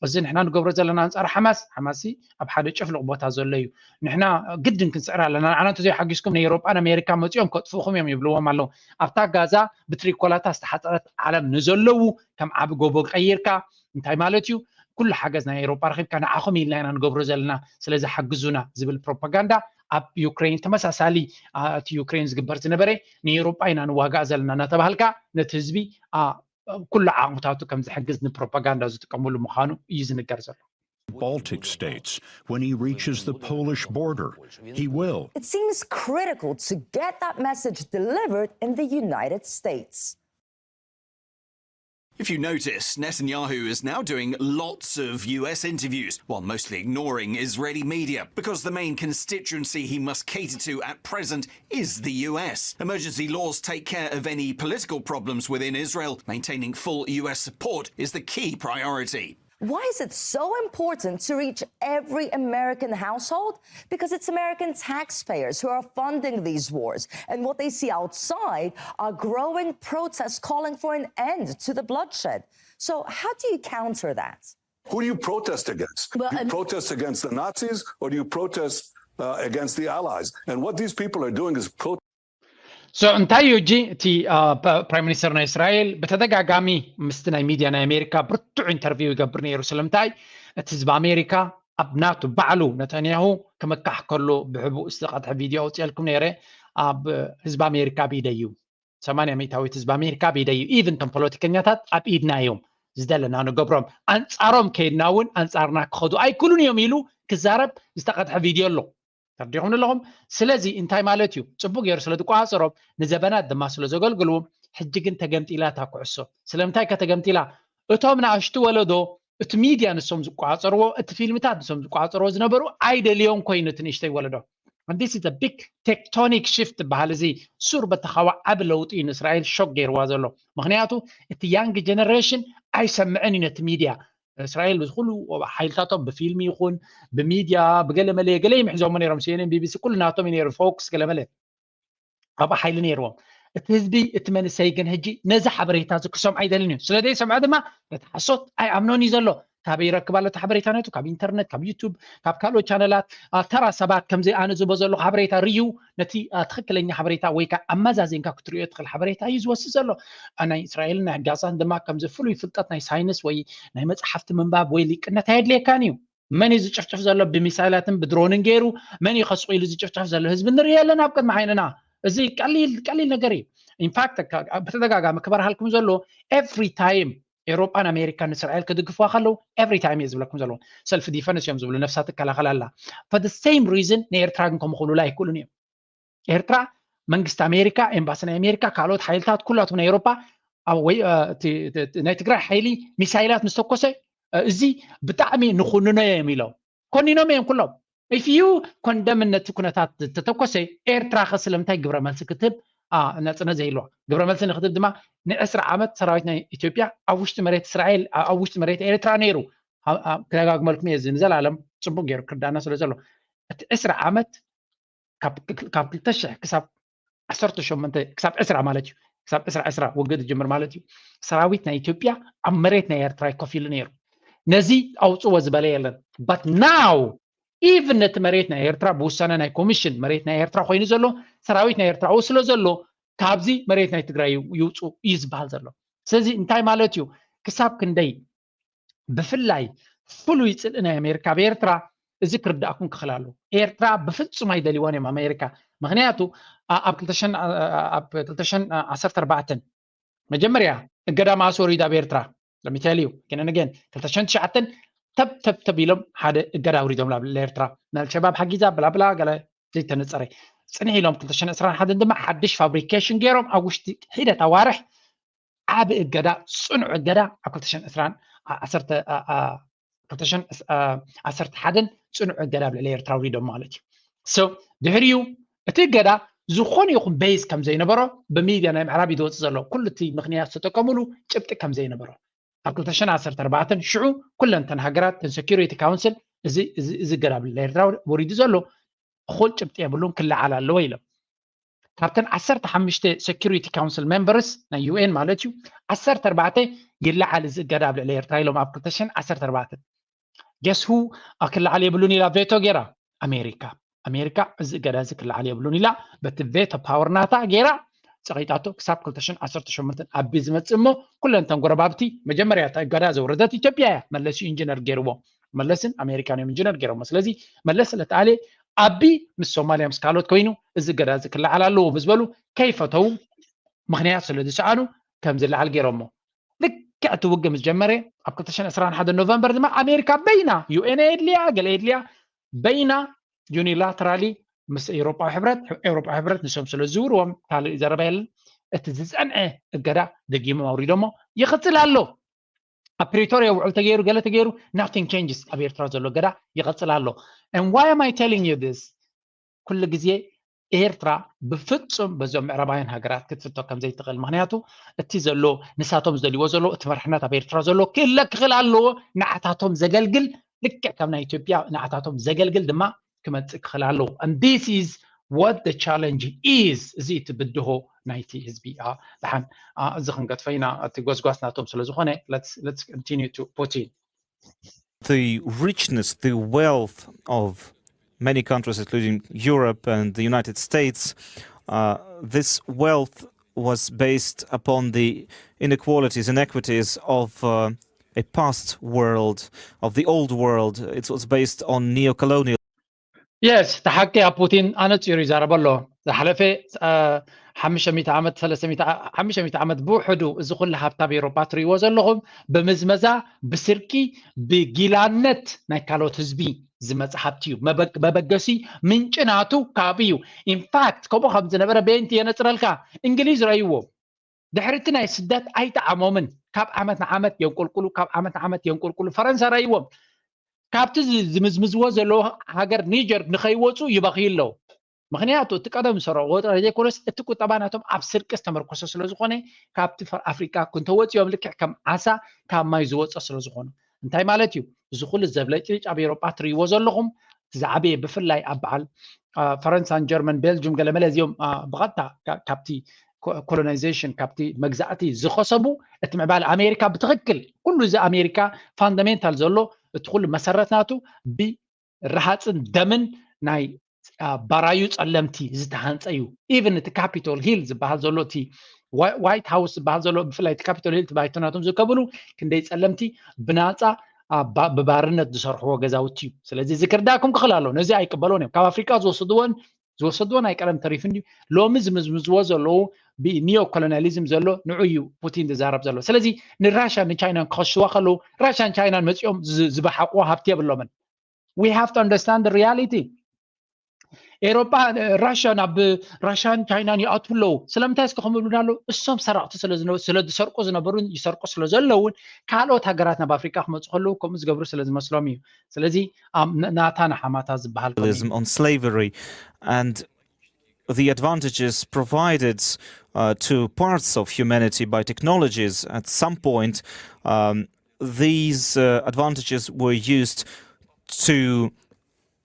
እዚ ንሕና ንገብሮ ዘለና ኣንጻር ሓማስ፣ ሓማስ ኣብ ሓደ ጭፍልቕ ቦታ ዘሎ እዩ። ንሕና ግድን ክንስዕር ኣለና። ንዓና እንተዘይሓጊዝኩም ናይ ኤውሮጳን ኣሜሪካ መጺኦም ከጥፍኡኹም እዮም ይብልዎም ኣለዉ። ኣብታ ጋዛ ብትሪኮላታ ዝተሓጸረት ዓለም ንዘለዉ ከም ዓቢ ጎቦ ቀይርካ እንታይ ማለት እዩ? ኩሉ ሓገዝ ናይ ኤውሮጳ ረኺብካ ንዓኹም ኢልና ኢና ንገብሮ ዘለና፣ ስለዚ ሓግዙና ዝብል ፕሮፓጋንዳ ኣብ ዩክሬን ተመሳሳሊ፣ አ፣ እቲ ዩክሬን ዝግበር ዝነበረ ንኤውሮጳ ኢና ንዋጋእ ዘለና እናተባህልካ ነቲ ህዝቢ፣ አ፣ ኩሉ ዓቕምታቱ ከም ዝሕግዝ ንፕሮፓጋንዳ ዝጥቀምሉ ምዃኑ እዩ ዝንገር ዘሎ። Baltic states when he reaches the Polish border. He will. It seems critical to get that message delivered in the United States. If you notice, Netanyahu is now doing lots of U S interviews, while mostly ignoring Israeli media, because the main constituency he must cater to at present is the U S. Emergency laws take care of any political problems within Israel. Maintaining full U S support is the key priority. Why is it so important to reach every American household? Because it's American taxpayers who are funding these wars. And what they see outside are growing protests calling for an end to the bloodshed. So, how do you counter that? Who do you protest against? Well, Do you um, protest against the Nazis or do you protest uh, against the Allies? And what these people are doing is pro- So እንታይ እዩ ሕጂ እቲ ፕራይም ሚኒስተር ናይ እስራኤል ብተደጋጋሚ ምስቲ ናይ ሚድያ ናይ ኣሜሪካ ብርቱዕ ኢንተርቪው ይገብር ነይሩ። ስለምንታይ? እቲ ህዝቢ ኣሜሪካ ኣብ ናቱ ባዕሉ ነታንያሁ ክምካሕ ከሎ ብሕቡእ ዝተቐድሐ ቪድዮ ኣውፅኤልኩም ነይረ። ኣብ ህዝቢ ኣሜሪካ ብኢደይ እዩ፣ ሰማንያ ሚእታዊት ህዝቢ ኣሜሪካ ብኢደይ እዩ። ኢቭን እቶም ፖለቲከኛታት ኣብ ኢድና እዮም፣ ዝደለና ንገብሮም። ኣንፃሮም ከይድና እውን ኣንፃርና ክኸዱ ኣይክሉን እዮም ኢሉ ክዛረብ ዝተቐድሐ ቪድዮ ኣሎ። ተርዲኹም ኣለኹም? ስለዚ እንታይ ማለት እዩ? ፅቡቅ ገይሩ ስለ ዝቆፃፀሮም፣ ንዘበናት ድማ ስለ ዘገልግልዎም፣ ሕጂ ግን ተገምጢላ እታ ኩዕሶ። ስለምንታይ ከ ተገምጢላ? እቶም ንኣሽቱ ወለዶ እቲ ሚድያ ንሶም ዝቆፃፀርዎ፣ እቲ ፊልምታት ንሶም ዝቆፃፀርዎ ዝነበሩ ኣይደልዮም ኮይኑ እቲ ንእሽተይ ወለዶ። And this is a big tectonic shift ዝበሃል እዚ ሱር በተኻዊ ዓቢ ለውጢ እዩ ንእስራኤል ሾክ ገይርዋ ዘሎ። ምክንያቱ እቲ ያንግ ጀነሬሽን ኣይሰምዕን እዩ ነቲ ሚድያ። እስራኤል እዚ ኩሉ ሓይልታቶም ብፊልም ይኹን ብሚድያ ብገለ መለ ገለ ይምሕዞሞ ነይሮም። ሲኤንኤን፣ ቢቢሲ ኩሉ ናቶም እዩ ነይሩ፣ ፎክስ ገለ መለ ኣብኡ ሓይሊ ነይርዎም። እቲ ህዝቢ እቲ መንእሰይ ግን ሕጂ ነዚ ሓበሬታ እዚ ክሰምዖ ኣይደልን እዩ። ስለ ዘይሰምዖ ድማ ነቲ ሓሶት ኣይኣምኖን እዩ ዘሎ። ካበይ ይረክብ ኣሎ እቲ ሓበሬታ ነቱ? ካብ ኢንተርነት፣ ካብ ዩቱብ፣ ካብ ካልኦት ቻነላት። አ፣ ተራ ሰባት ከምዚ ኣነ ዝቦ ዘለኹ ሓበሬታ ርዩ፣ ነቲ አ፣ ትኽክለኛ ሓበሬታ ወይ ከዓ ኣመዛዚንካ ክትሪኦ ትኽእል ሓበሬታ እዩ ዝወስድ ዘሎ። አ፣ ናይ እስራኤልን ናይ ጋዛን ድማ ከምዚ ፍሉይ ፍልጠት ናይ ሳይንስ ወይ ናይ መፅሓፍቲ ምንባብ ወይ ሊቅነት ኣየድልየካን እዩ። መን እዩ ዝጭፍጭፍ ዘሎ ብሚሳይላትን ብድሮንን ገይሩ? መን እዩ ከስቑ ኢሉ ዝጭፍጭፍ ዘሎ ህዝቢ ንርኢ ኣለና ኣብ ቅድሚ ዓይንና። እዚ ቀሊል ቀሊል ነገር እዩ። ኢንፋክት ብተደጋጋሚ ክበርሃልኩም ዘሎ ኤቭሪ ታይም ኤውሮጳን ኣሜሪካን ንእስራኤል ክድግፍዋ ከለዉ ኤቭሪ ታይም እየ ዝብለኩም ዘለዉ ሰልፍ ዲፈንስ እዮም ዝብሉ ነፍሳ ትከላኸል ኣላ። For the same reason ንኤርትራ ግን ከምኡ ክብሉላ ኣይክእሉን እዮም። ኤርትራ መንግስቲ ኣሜሪካ ኤምባሲ ናይ ኣሜሪካ ካልኦት ሓይልታት ኩላቶም ናይ ኤውሮጳ ወይ ናይ ትግራይ ሓይሊ ሚሳይላት ምስ ተኮሰ እዚ ብጣዕሚ ንኹንኖ እዮም ኢሎም ኮኒኖም እዮም ኩሎም። ኢፍ ዩ ኮንደምን ነቲ ኩነታት ተተኮሰ ኤርትራ ከ ስለምንታይ ግብረ መልሲ ክትህብ ናፅነት ዘይህልዋ? ግብረ መልሲ ንክትህብ ድማ ንዕስራ ዓመት ሰራዊት ናይ ኢትዮጵያ ኣብ ውሽጢ መሬት እስራኤል ኣብ ውሽጢ መሬት ኤርትራ ነይሩ። ክደጋግመልኩም እየ እዚ ንዘላለም ፅቡቅ ገይሩ ክርዳና ስለ ዘሎ እቲ ዕስራ ዓመት ካብ ክልተ ሽሕ ክሳብ ዓሰርተ ሸሞንተ ክሳብ ዕስራ ማለት እዩ ክሳብ ዕስራ ዕስራ ውግእ ዝጅምር ማለት እዩ። ሰራዊት ናይ ኢትዮጵያ ኣብ መሬት ናይ ኤርትራ ኮፍ ኢሉ ነይሩ። ነዚ ኣውፅዎ ዝበለ የለን። But now ኢቭን ነቲ መሬት ናይ ኤርትራ ብውሳነ ናይ ኮሚሽን መሬት ናይ ኤርትራ ኮይኑ ዘሎ ሰራዊት ናይ ኤርትራ ስለ ዘሎ ካብዚ መሬት ናይ ትግራይ ይውፁ እዩ ዝበሃል ዘሎ። ስለዚ እንታይ ማለት እዩ? ክሳብ ክንደይ ብፍላይ ፍሉይ ፅልኢ ናይ ኣሜሪካ ኣብ ኤርትራ እዚ ክርዳእኩም ክኽእል ኣለዎ። ኤርትራ ብፍፁም ኣይደልይዋን እዮም ኣሜሪካ። ምክንያቱ ኣብ ክልተ ሽሕን ዓሰርተ ኣርባዕተን መጀመርያ እገዳ መኣስ ወሪዱ ኣብ ኤርትራ ለሚቴልዩ ግን ንገን ክልተ ሽሕን ትሽዓተን ተብ ተብ ተብ ኢሎም ሓደ እገዳ ኣውሪዶም ናብ ኤርትራ። ንኣልሸባብ ሓጊዛ ብላብላ ገለ ዘይተነፀረ ፅንሕ ኢሎም ክልተ ሽሕን ዕስራን ሓደን ድማ ሓድሽ ፋብሪኬሽን ገይሮም ኣብ ውሽጢ ሒደት ኣዋርሕ ዓቢ እገዳ ፅኑዕ እገዳ ኣብ ክልተ ሽሕን ዕስራን ዓሰርተ ዓሰርተ ሓደን ፅኑዕ እገዳ ኣብ ልዕሊ ኤርትራ ኣውሪዶም ማለት እዩ። ድሕሪኡ እቲ እገዳ ዝኾነ ይኹን ቤዝ ከም ዘይነበሮ ብሚድያ ናይ ምዕራብ እዩ ዝወፅእ ዘሎ። ኩሉ እቲ ምክንያት ዝተጠቀሙሉ ጭብጢ ከም ዘይነበሮ ኣብ ክልተ ሽሕን ዓሰርተ ኣርባዕተን ሽዑ ኩለን እተን ሃገራት እተን ሴኩሪቲ ካውንስል እዚ እገዳ ኣብ ልዕሊ ኤርትራ ወሪዱ ዘሎ እኹል ጭብጢ የብሉን ክለዓል ኣለዎ ኢሎም። ካብተን ዓሰርተ ሓሙሽተ ሴኩሪቲ ካውንስል ሜምበርስ ናይ ዩ ኤን ማለት እዩ ዓሰርተ ኣርባዕተ ይለዓል እዚ እገዳ ኣብ ልዕሊ ኤርትራ ኢሎም ኣብ ክልተ ሽሕን ዓሰርተ ኣርባዕተን። Guess who ክለዓል የብሉን ኢላ ቬቶ ገይራ? ኣሜሪካ። ኣሜሪካ እዚ እገዳ እዚ ክለዓል የብሉን ኢላ በቲ ቬቶ ፓወር ናታ ገይራ ፀቂጣቶ ክሳብ ክልተ ሽሕን ዓሰርተ ሸሞንተን ኣቢ ዝመፅእ እሞ ኩለን እተን ጎረባብቲ መጀመርያ እታ እገዳ ዘውረደት ኢትዮጵያ እያ። መለስ እዩ ኢንጂነር ገይርዎ። መለስን ኣሜሪካን እዮም ኢንጂነር ገይሮሞ። ስለዚ መለስ ስለተኣልየ ኣቢ ምስ ሶማልያ ምስ ካልኦት ኮይኑ እዚ እገዳ እዚ ክለዓል ኣለዎ ምስ በሉ ከይፈተው ምክንያት ስለ ዝሰኣኑ ከም ዝለዓል ገይሮሞ። ልክዕ እቲ ውግእ ምስ ጀመረ ኣብ ክልተ ሽሕን ዕስራን ሓደን ኖቨምበር ድማ ኣሜሪካ በይና ዩ ኤን የድልያ ገለ የድልያ በይና ዩኒላተራሊ ምስ ኤውሮጳዊ ሕብረት ኤውሮጳዊ ሕብረት ንሶም ስለ ዝዝውርዎም ካልእ ዘረባ የለን። እቲ ዝፀንዐ እገዳ ደጊሞም ኣውሪዶሞ ይቕፅል ኣሎ። ኣብ ፕሪቶርያ ውዕል ተገይሩ ገለ ተገይሩ nothing changes። ኣብ ኤርትራ ዘሎ እገዳ ይቕፅል ኣሎ። And why am I telling you this? ኩሉ ግዜ ኤርትራ ብፍጹም በዞም ምዕራባውያን ሃገራት ክትፍቶ ከም ዘይትኽእል። ምኽንያቱ እቲ ዘሎ ንሳቶም ዝደልይዎ ዘሎ እቲ መራሕነት ኣብ ኤርትራ ዘሎ ክእለ ክኽእል ኣለዎ። ንዓታቶም ዘገልግል ልክዕ ከም ናይ ኢትዮጵያ ንዓታቶም ዘገልግል ድማ ክመጽእ ክኽእል ኣለዎ። And this is what the challenge is። እዚ እቲ ብድሆ ናይቲ ህዝቢ። ደሓን እዚ ክንገድፎ ኢና፣ እቲ ጎስጓስ ናቶም ስለ ዝኾነ። Let's continue to Putin. The richness, the wealth of many countries, including Europe and the United States, uh, this wealth was based upon the inequalities, inequities of uh, a past world, of the old world. It was based on neo-colonial. Yes, ተሓቂ ኣብ ፑቲን ኣነጺሩ ይዛረብ ኣሎ። ዝሓለፈ ሓሙሽተ ሚእቲ ዓመት ሰለስተ ሚእቲ ዓመት ብውሕዱ እዚ ኩሉ ሃብቲ ኣብ ኤውሮጳ ትርእይዎ ዘለኹም ብምዝመዛ ብስርቂ ብጊላነት ናይ ካልኦት ህዝቢ ዝመጽእ ሃብቲ እዩ። መበገሲ ምንጪ ናቱ ካብኡ እዩ። ኢንፋክት ከምኡ ከም ዝነበረ በየንቲ የነጽረልካ። እንግሊዝ ረእይዎ። ድሕሪ እቲ ናይ ስደት ኣይጠዓሞምን። ካብ ዓመት ንዓመት የንቁልቁሉ፣ ካብ ዓመት ንዓመት የንቁልቁሉ። ፈረንሳ ረእይዎም። ካብቲ ዝምዝምዝዎ ዘለዉ ሃገር ኒጀር ንኸይወፁ ይበኽዩ ኣለዉ። ምኽንያቱ እቲ ቀደም ዝሰርሕዎ ጥራይ ዘይኮነስ እቲ ቁጠባ ናቶም ኣብ ስርቂ ዝተመርኮሰ ስለ ዝኾነ ካብቲ ኣፍሪቃ እንተወፂኦም ልክዕ ከም ዓሳ ካብ ማይ ዝወፀ ስለ ዝኾኑ እንታይ ማለት እዩ? እዚ ኩሉ ዘብለጭልጭ ኣብ ኤውሮጳ ትርእይዎ ዘለኹም እቲ ዝዓበየ ብፍላይ ኣብ በዓል ፈረንሳን ጀርመን ቤልጅም ገለመለ እዚኦም ብቐጥታ ካብቲ ኮሎናይዜሽን ካብቲ መግዛእቲ ዝኸሰቡ እቲ ምዕባለ ኣሜሪካ ብትኽክል ኩሉ እዚ ኣሜሪካ ፋንዳሜንታል ዘሎ እቲ ኩሉ መሰረት ናቱ ብ ረሃፅን ደምን ናይ ባራዩ ፀለምቲ ዝተሃንፀ እዩ። ኢቨን እቲ ካፒቶል ሂል ዝበሃል ዘሎ እቲ ዋይት ሃውስ ዝበሃል ዘሎ ብፍላይ እቲ ካፒቶል ሂል ባይቶናቶም ዝርከብሉ ክንደይ ፀለምቲ ብናፃ ብባርነት ዝሰርሕዎ ገዛውቲ እዩ። ስለዚ እዚ ክርዳኩም ክኽእል ኣሎ። ነዚ ኣይቅበሎን እዮም። ካብ ኣፍሪቃ ዝወሰድዎን ዝወሰድዎ ናይ ቀደም ተሪፉ እንድዩ። ሎሚ ዝምዝምዝዎ ዘለዉ ብኒዮ ኮሎኒያሊዝም ዘሎ ንዑ እዩ ፑቲን ዝዛረብ ዘሎ። ስለዚ ንራሻን ንቻይናን ክኸስዋ ከለዉ ራሻን ቻይናን መፂኦም ዝበሓቑዎ ሃብቲ የብሎምን። We have to understand the reality። ኤሮፓ ራሻ ናብ ራሻን ቻይናን ይኣትዉ ኣለዉ። ስለምንታይ እስከ ከምብሉና ኣለዉ? እሶም ሰረቕቲ ስለ ዝሰርቁ ዝነበሩን ይሰርቁ ስለ ዘለውን ካልኦት ሃገራት ናብ ኣፍሪቃ ክመፁ ከለዉ ከምኡ ዝገብሩ ስለ ዝመስሎም እዩ። ስለዚ ናታ ንሓማታ ዝበሃል on slavery and the advantages provided uh, to parts of humanity by technologies at some point, um, these uh, advantages were used to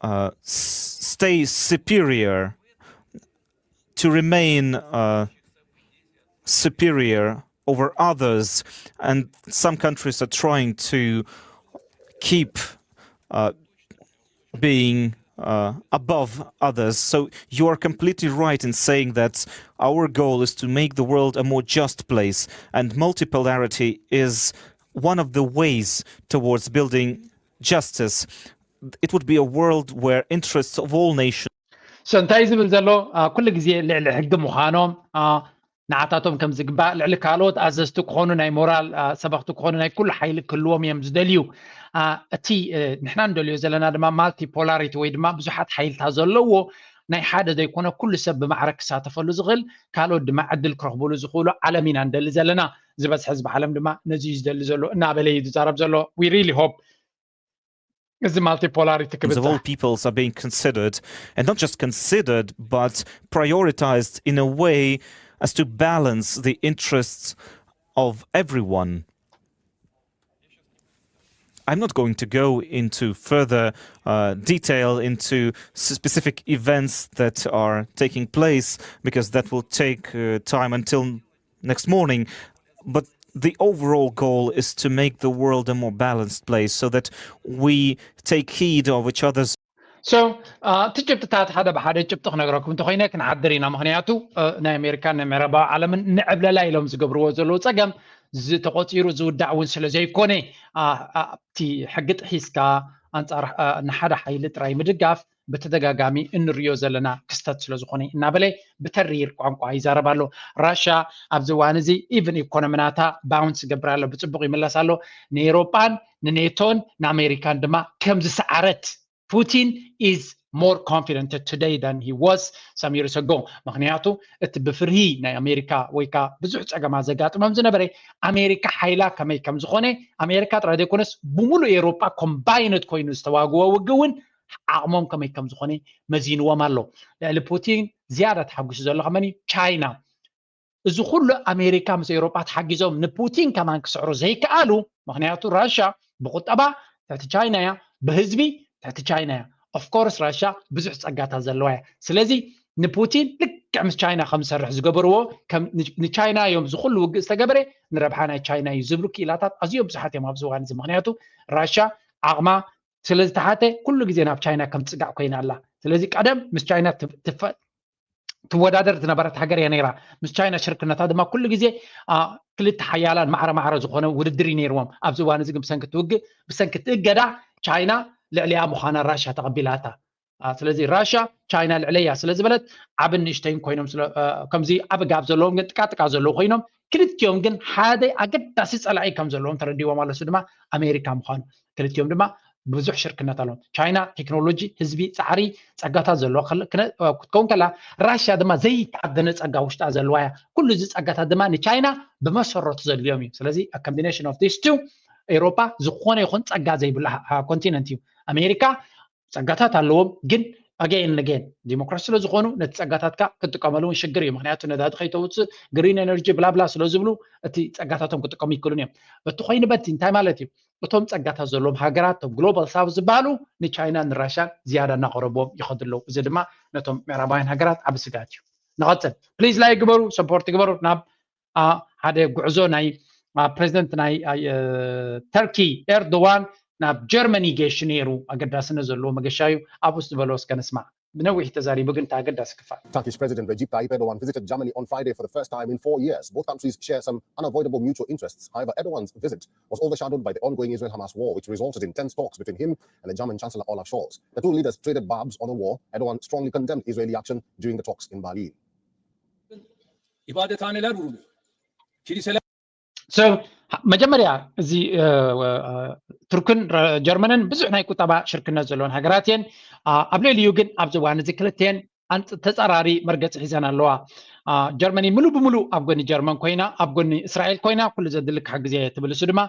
uh, stay superior, to remain uh, superior over others, and some countries are trying to keep uh, being uh, above others. So you are completely right in saying that our goal is to make the world a more just place, and multipolarity is one of the ways towards building justice. It would be a world where interests of all nations so እንታይ ዝብል ዘሎ ኩሉ ግዜ ልዕሊ ሕጊ ምዃኖም ንዓታቶም ከም ዝግባእ ልዕሊ ካልኦት ኣዘዝቲ ክኾኑ ናይ ሞራል ሰበኽቲ ክኾኑ ናይ ኩሉ ሓይሊ ክህልዎም እዮም ዝደልዩ። እቲ ንሕና ንደልዮ ዘለና ድማ ማልቲ ፖላሪቲ ወይ ድማ ብዙሓት ሓይልታት ዘለዎ ናይ ሓደ ዘይኮነ ኩሉ ሰብ ብማዕረ ክሳተፈሉ ዝኽእል ካልኦት ድማ ዕድል ክረኽብሉ ዝኽእሉ ዓለም ኢና ንደሊ ዘለና። ዝበዝሐ ህዝቢ ዓለም ድማ ነዚ እዩ ዝደሊ ዘሎ እናበለ እዩ ዝዛረብ ዘሎ። We really hope እዚ multipolarity ክብጻሕ peoples are being considered, and not just considered but prioritized in a way as to balance the interests of everyone. I'm not going to go into further uh, detail into specific events that are taking place, because that will take uh, time until next morning. But the overall goal is to make the world a more balanced place so that we take heed of each other's so እቲ ጭብጥታት ሓደ ብሓደ ጭብጢ ክነግረኩም እንተኮይነ ክንሓድር ኢና። ምክንያቱ ናይ ኣሜሪካን ናይ ምዕራባዊ ዓለምን ንዕብለላ ኢሎም ዝገብርዎ ዘለዉ ፀገም ዝተቆፂሩ ዝውዳእ እውን ስለ ዘይኮነ ኣብቲ ሕጊ ጥሒስካ ኣንፃር ንሓደ ሓይሊ ጥራይ ምድጋፍ ብተደጋጋሚ እንሪኦ ዘለና ክስተት ስለ ዝኾነ እናበለ ብተሪር ቋንቋ ይዛረብ ኣሎ። ራሻ ኣብዚ እዋን እዚ ኢቭን ኢኮኖሚ ናታ bounce ይገብር ኣሎ፣ ብፅቡቕ ይምለስ ኣሎ። ንኤሮጳን ንኔቶን ንኣሜሪካን ድማ ከም ዝሰዓረት ፑቲን is more confident today than he was some years ago። ምክንያቱ እቲ ብፍርሂ ናይ ኣሜሪካ ወይ ከዓ ብዙሕ ፀገማት ዘጋጥሞም ዝነበረ ኣሜሪካ ሓይላ ከመይ ከም ዝኾነ ኣሜሪካ ጥራይ ዘይኮነስ ብምሉእ ኤሮጳ ኮምባይንድ ኮይኑ ዝተዋግዎ ውግእ እውን ዓቕሞም ከመይ ከም ዝኾነ መዚንዎም ኣሎ። ልዕሊ ፑቲን ዝያዳ ተሓጒሱ ዘሎ ከመን እዩ? ቻይና። እዚ ኩሉ ኣሜሪካ ምስ ኤውሮጳ ተሓጊዞም ንፑቲን ከማን ክስዕሩ ዘይከኣሉ፣ ምኽንያቱ ራሻ ብቁጠባ ትሕቲ ቻይና እያ፣ ብህዝቢ ትሕቲ ቻይና እያ። ኦፍኮርስ ራሻ ብዙሕ ጸጋታት ዘለዋ እያ። ስለዚ ንፑቲን ልክዕ ምስ ቻይና ከም ዝሰርሕ ዝገበርዎ ንቻይና እዮም እዚ ኩሉ ውግእ ዝተገበረ ንረብሓ ናይ ቻይና እዩ ዝብሉ ክኢላታት ኣዝዮም ብዙሓት እዮም ኣብዚ እዋን እዚ። ምኽንያቱ ራሻ ዓቕማ ስለ ዝተሓተ ኩሉ ግዜ ናብ ቻይና ከም ትጽጋዕ ኮይና ኣላ። ስለዚ ቀደም ምስ ቻይና ትወዳደር ዝነበረት ሃገር እያ ነይራ። ምስ ቻይና ሽርክነታ ድማ ኩሉ ግዜ ክልተ ሓያላን ማዕረ ማዕረ ዝኾነ ውድድር እዩ ነይርዎም። ኣብዚ እዋን እዚ ግን ብሰንኪ እቲ ውግእ ብሰንኪ እቲ እገዳ ቻይና ልዕሊኣ ምዃና ራሻ ተቐቢላታ። ስለዚ ራሻ ቻይና ልዕለያ ስለ ዝበለት ዓብን ንእሽተይን ኮይኖም ከምዚ ዓቢ ጋብ ዘለዎም ግን ጥቃጥቃ ዘለዉ ኮይኖም ክልቲኦም ግን ሓደ ኣገዳሲ ጸላኢ ከም ዘለዎም ተረዲዎም ኣሎ። እሱ ድማ ኣሜሪካ ምዃኑ። ክልቲኦም ድማ ብዙሕ ሽርክነት ኣለዎም። ቻይና ቴክኖሎጂ፣ ህዝቢ፣ ጻዕሪ፣ ጸጋታት ዘለዋ ክትከውን ከላ ራሽያ ድማ ዘይተዓደነ ጸጋ ውሽጣ ዘለዋ እያ። ኩሉ እዚ ጸጋታት ድማ ንቻይና ብመሰረቱ ዘድልዮም እዩ። ስለዚ combination of these two ኤውሮጳ ዝኾነ ይኹን ጸጋ ዘይብላ ኮንቲነንት እዩ። ኣሜሪካ ጸጋታት ኣለዎም ግን again and again ዲሞክራሲ ስለ ዝኾኑ ነቲ ጸጋታትካ ክትጥቀመሉ እውን ሽግር እዩ። ምክንያቱ ነዳዲ ከይተውፅእ ግሪን ኤነርጂ ብላብላ ስለ ዝብሉ እቲ ጸጋታቶም ክጥቀሙ ይክእሉን እዮም። እቲ ኮይኑ በቲ እንታይ ማለት እዩ? እቶም ጸጋታት ዘለዎም ሃገራት እቶም ግሎባል ሳውዝ ዝበሃሉ ንቻይና ንራሻን ዝያዳ እናቐረብዎም ይኸዱ ኣለዉ። እዚ ድማ ነቶም ምዕራባውያን ሃገራት ዓቢ ስጋት እዩ። ንቐጽል ፕሊዝ ላይክ ግበሩ፣ ሰፖርት ግበሩ። ናብ ሓደ ጉዕዞ ናይ ፕሬዚደንት ናይ ተርኪ ኤርዶዋን ናብ ጀርመኒ ገይሹ ነይሩ። ኣገዳስነት ዘለዎ መገሻ እዩ። ኣብኡ ዝበሎ እስከ ንስማዕ። ብነዊሕ ተዛሪቡ፣ ግን እቲ ኣገዳሲ ክፋል። Turkish President Recep Tayyip Erdogan visited Germany on Friday for the first time in four years. Both countries share some unavoidable mutual interests. However, Erdogan's visit was overshadowed by the ongoing Israel-Hamas war, which resulted in tense talks between him and the German Chancellor Olaf Scholz. The two leaders traded barbs on the war. Erdogan strongly condemned Israeli action during the talks in Berlin. ኢባደትሃነለር ውሩዱ ኪሊሰለ So መጀመርያ እዚ እ፣ እ፣ ቱርክን ረ- ጀርመንን ብዙሕ ናይ ቁጠባ ሽርክነት ዘለወን ሃገራት እየን። አ፣ ኣብ ልዕሊኡ ግን ኣብዚ እዋን እዚ ክልተን ኣንጽ- ተጻራሪ መርገጺ ሒዘን ኣለዋ። አ፣ ጀርመኒ ምሉእ ብምሉእ ኣብ ጎኒ ጀርመን ኮይና፣ ኣብ ጎኒ እስራኤል ኮይና፣ ኩሉ ዘድሊ ክሕግዝ እየ ትብል። እሱ ድማ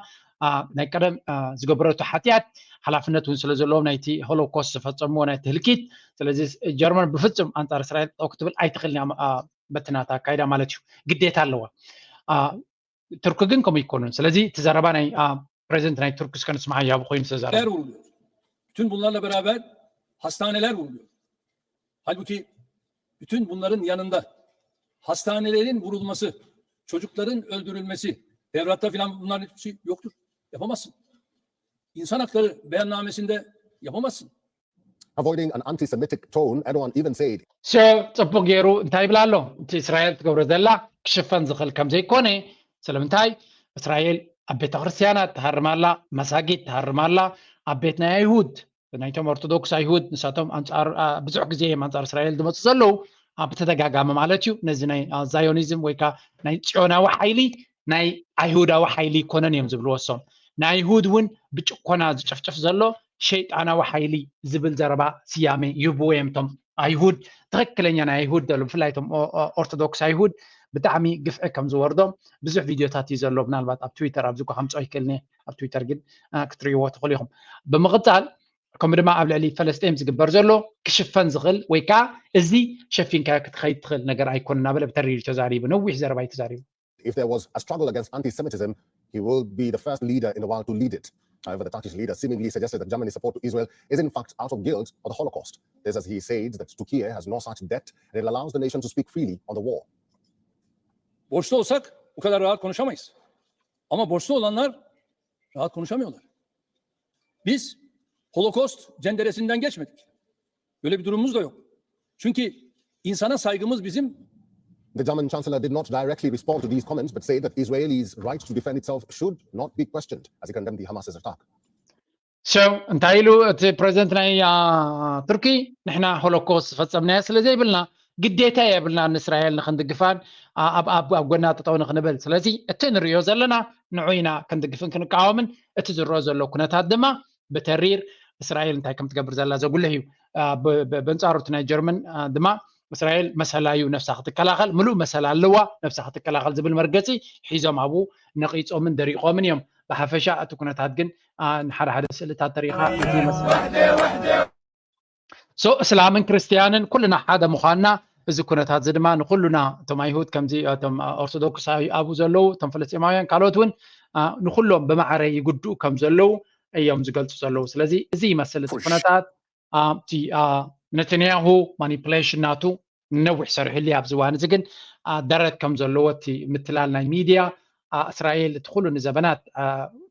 አ፣ ናይ ቀደም አ፣ ዝገበረቱ ሓጢኣት ሓላፍነት እውን ስለ ዘለዎም ናይቲ ሆሎኮስት ዝፈጸምዎ ናይቲ ህልቂት። ስለዚ ጀርመን ብፍጹም ኣንጻር እስራኤል ጠው ክትብል ኣይትኽእልን እያ፣ አ፣ በቲ ናታ ኣካይዳ ማለት እዩ። ግዴታ ኣለዋ። አ፣ ቱርክ ግን ከምኡ ይኮኑን። ስለዚ እቲ ዘረባ ናይ አ፣ ፕሬዚደንት ናይ ቱርክ እስከ ንስማዕ ያቡ ኮይኑ ዝተዛረበ vuruluyor. Bütün bunlarla beraber hastaneler vuruluyor. Halbuki bütün bunların yanında hastanelerin vurulması, çocukların öldürülmesi, Tevrat'ta filan bunların hiçbir şey yoktur. Yapamazsın. İnsan hakları beyannamesinde yapamazsın. Avoiding an anti-Semitic tone, Erdogan even said So ጽቡቅ ገይሩ እንታይ ይብል ኣሎ? እቲ እስራኤል ትገብሮ ዘላ ክሽፈን ዝኽእል ከም ዘይኮነ። ስለምንታይ? እስራኤል ኣብ ቤተ ክርስቲያናት ትሃርም ኣላ፣ መሳጊድ ትሃርም ኣላ፣ ኣብ ቤት ናይ ኣይሁድ፣ ናይቶም ኦርቶዶክስ ኣይሁድ፣ ንሳቶም ኣንጻር አ፣ ብዙሕ ግዜ እዮም ኣንጻር እስራኤል ዝመፁ ዘለዉ፣ አ፣ ብተደጋጋሚ ማለት እዩ። ነዚ ናይ አ፣ ዛዮኒዝም ወይ ከዓ ናይ ጽዮናዊ ሓይሊ ናይ ኣይሁዳዊ ሓይሊ ይኮነን እዮም ዝብልዎ እሶም። ናይ ኣይሁድ እውን ብጭኮና ዝጨፍጨፍ ዘሎ ሸይጣናዊ ሓይሊ ዝብል ዘረባ ስያሜ ይህብዎ እዮም። እቶም ኣይሁድ ትኽክለኛ ናይ ኣይሁድ ዘሎ ብፍላይ እቶም ኦ- ኦ- ኦርቶዶክስ ኣይሁድ ብጣዕሚ ግፍዒ ከም ዝወርዶም ብዙሕ ቪድዮታት እዩ ዘሎ። ምናልባት ኣብ ትዊተር ኣብዚ እኳ ከምፅኦ ይክእልኒ ኣብ ትዊተር ግን አ፣ ክትርእይዎ ትኽእሉ ኢኹም። ብምቕፃል ከምኡ ድማ ኣብ ልዕሊ ፈለስጤም ዝግበር ዘሎ ክሽፈን ዝኽእል ወይ ከዓ እዚ ሸፊንካ ክትኸይድ ትኽእል ነገር ኣይኮነ እናበለ ብተሪር ተዛሪቡ ነዊሕ ዘረባ እዩ ተዛሪቡ። If there was a struggle against anti-Semitism, he will be the first leader in the world to lead it. However, the Turkish leader seemingly suggested that Germany's support to Israel is in fact out of guilt for the Holocaust. This as he said that Turkey has no such debt and it allows the nation to speak freely on the war. Borçlu olsak bu kadar rahat konuşamayız. Ama borçlu olanlar rahat konuşamıyorlar. Biz Holocaust cenderesinden geçmedik. Böyle bir durumumuz da yok. Çünkü insana saygımız bizim The German chancellor did not directly respond to these comments, but said that Israel's right to defend itself should not be questioned as he condemned the Hamas's attack. So እንታይ ኢሉ እቲ ፕሬዚደንት ናይ አ፣ ቱርኪ? ንሕና ሆሎኮስት ዝፈጸምናዮ ስለ ዘይብልና ግዴታ የብልና ንእስራኤል ንክንድግፋን አ፣ ኣብ ኣብ ኣብ ጎና ጠጠው ንክንብል። ስለዚ እቲ ንሪኦ ዘለና ንዑ ኢና ክንድግፍን ክንቃወምን። እቲ ዝረኦ ዘሎ ኩነታት ድማ ብተሪር እስራኤል እንታይ ከም ትገብር ዘላ ዘጉልሕ እዩ። አ፣ ብ- ብ- በንጻሩ እቲ ናይ ጀርመን አ፣ ድማ እስራኤል መሰላ እዩ ነፍሳ ክትከላኸል፣ ምሉእ መሰል ኣለዋ ነፍሳ ክትከላኸል ዝብል መርገጺ ሒዞም ኣብኡ ነቒጾምን ደሪቖምን እዮም። ብሓፈሻ እቲ ኩነታት ግን አ፣ ንሓደ ሓደ ስእልታት ተሪኻ እዚ ይመስል። So እስላምን ክርስትያንን ኩልና ሓደ ምዃንና፣ እዚ ኩነታት እዚ ድማ ንኩሉና እቶም ኣይሁድ ከምዚ እቶም ኦርቶዶክስ ኣብኡ ዘለዉ እቶም ፍልስጤማውያን ካልኦት እውን አ፣ ንኩሎም ብማዕረ ይጉድኡ ከም ዘለዉ እዮም ዝገልፁ ዘለዉ። ስለዚ እዚ ይመስል እቲ ኩነታት። አ፣ እቲ አ፣ ነተንያሁ ማኒፕሌሽን ናቱ ነዊሕ ሰሪሑሉ ኣብዚ እዋን እዚ ግን አ፣ ደረት ከም ዘለዎ እቲ ምትላል ናይ ሚድያ አ፣ እስራኤል እቲ ኩሉ ንዘበናት አ፣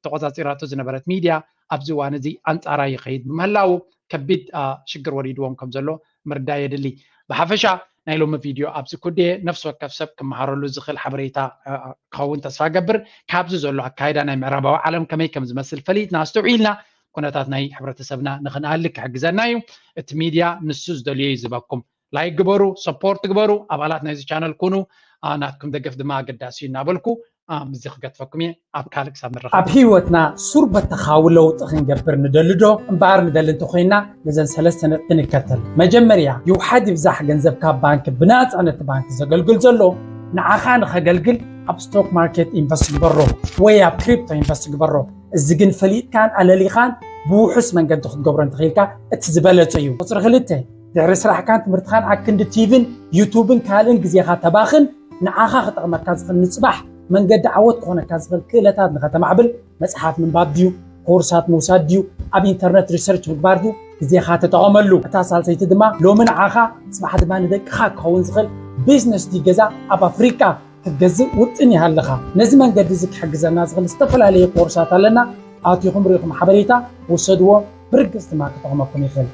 ተቆፃፂራቶ ዝነበረት ሚድያ ኣብዚ እዋን እዚ ኣንፃራ ይኸይድ ብምህላዉ ከቢድ አ፣ ሽግር ወሪድዎም ከም ዘሎ ምርዳእ የድሊ። ብሓፈሻ ናይ ሎሚ ቪድዮ ኣብዚ ኩድየ ነፍሲ ወከፍ ሰብ ክመሃረሉ ዝኽእል ሓበሬታ አ፣ ክኸውን ተስፋ ገብር። ካብዚ ዘሎ ኣካይዳ ናይ ምዕራባዊ ዓለም ከመይ ከም ዝመስል ፈሊጥና ኣስተውዒልና ኩነታት ናይ ሕብረተሰብና ንክንኣሊ ክሕግዘና እዩ። እቲ ሚድያ ንሱ ዝደልዮ እዩ ዝበኩም። ላይክ ግበሩ፣ ሰፖርት ግበሩ፣ ኣባላት ናይዚ ቻነል ኩኑ። አ፣ ናትኩም ደገፍ ድማ ኣገዳሲ እዩ እናበልኩ አ፣ ምስዚ ክገትፈኩም እየ። ኣብ ካልእ ክሳብ ንራኸብ። ኣብ ህይወትና ሱር በተኻዊ ለውጢ ክንገብር ንደሊ ዶ? እምበኣር ንደሊ እንተኮይና ነዘን ሰለስተ ነጥቢ ንከተል። መጀመርያ ይውሓድ ይብዛሕ ገንዘብ ካብ ባንክ ብናፃ ነቲ ባንክ ዘገልግል ዘሎ ንዓኻ ንኸገልግል ኣብ ስቶክ ማርኬት ኢንቨስት ግበሮ ወይ ኣብ ክሪፕቶ ኢንቨስት ግበሮ። እዚ ግን ፈሊጥካን ኣለሊኻን ብውሑስ መንገዲ ክትገብሮ እንተኽኢልካ እቲ ዝበለጸ እዩ። ቁፅሪ ክልተ ድሕሪ ስራሕካን ትምህርትኻን ኣክንዲ ቲቪን ዩቱብን ካልእን ግዜኻ ተባኽን ንዓኻ ክጠቕመካ ዝኽእል ንፅባሕ መንገዲ ዓወት ክኾነካ ዝኽእል ክእለታት ንኸተማዕብል መፅሓፍ ምንባብ ድዩ ኮርሳት ምውሳድ ድዩ ኣብ ኢንተርነት ሪሰርች ምግባር ድዩ ግዜኻ ተጠቐመሉ። እታ ሳልሰይቲ ድማ ሎሚ ንዓኻ ፅባሕ ድማ ንደቅኻ ክኸውን ዝኽእል ቢዝነስ ድዩ ገዛ ኣብ ኣፍሪቃ ክትገዝእ ውጥን ይሃልኻ። ነዚ መንገዲ እዚ ክሕግዘና ዝኽእል ዝተፈላለየ ኮርሳት ኣለና። ኣቲኹም ርኢኹም ሓበሬታ ውሰድዎ፣ ብርግጽ ድማ ክጠቕመኩም ይኽእል።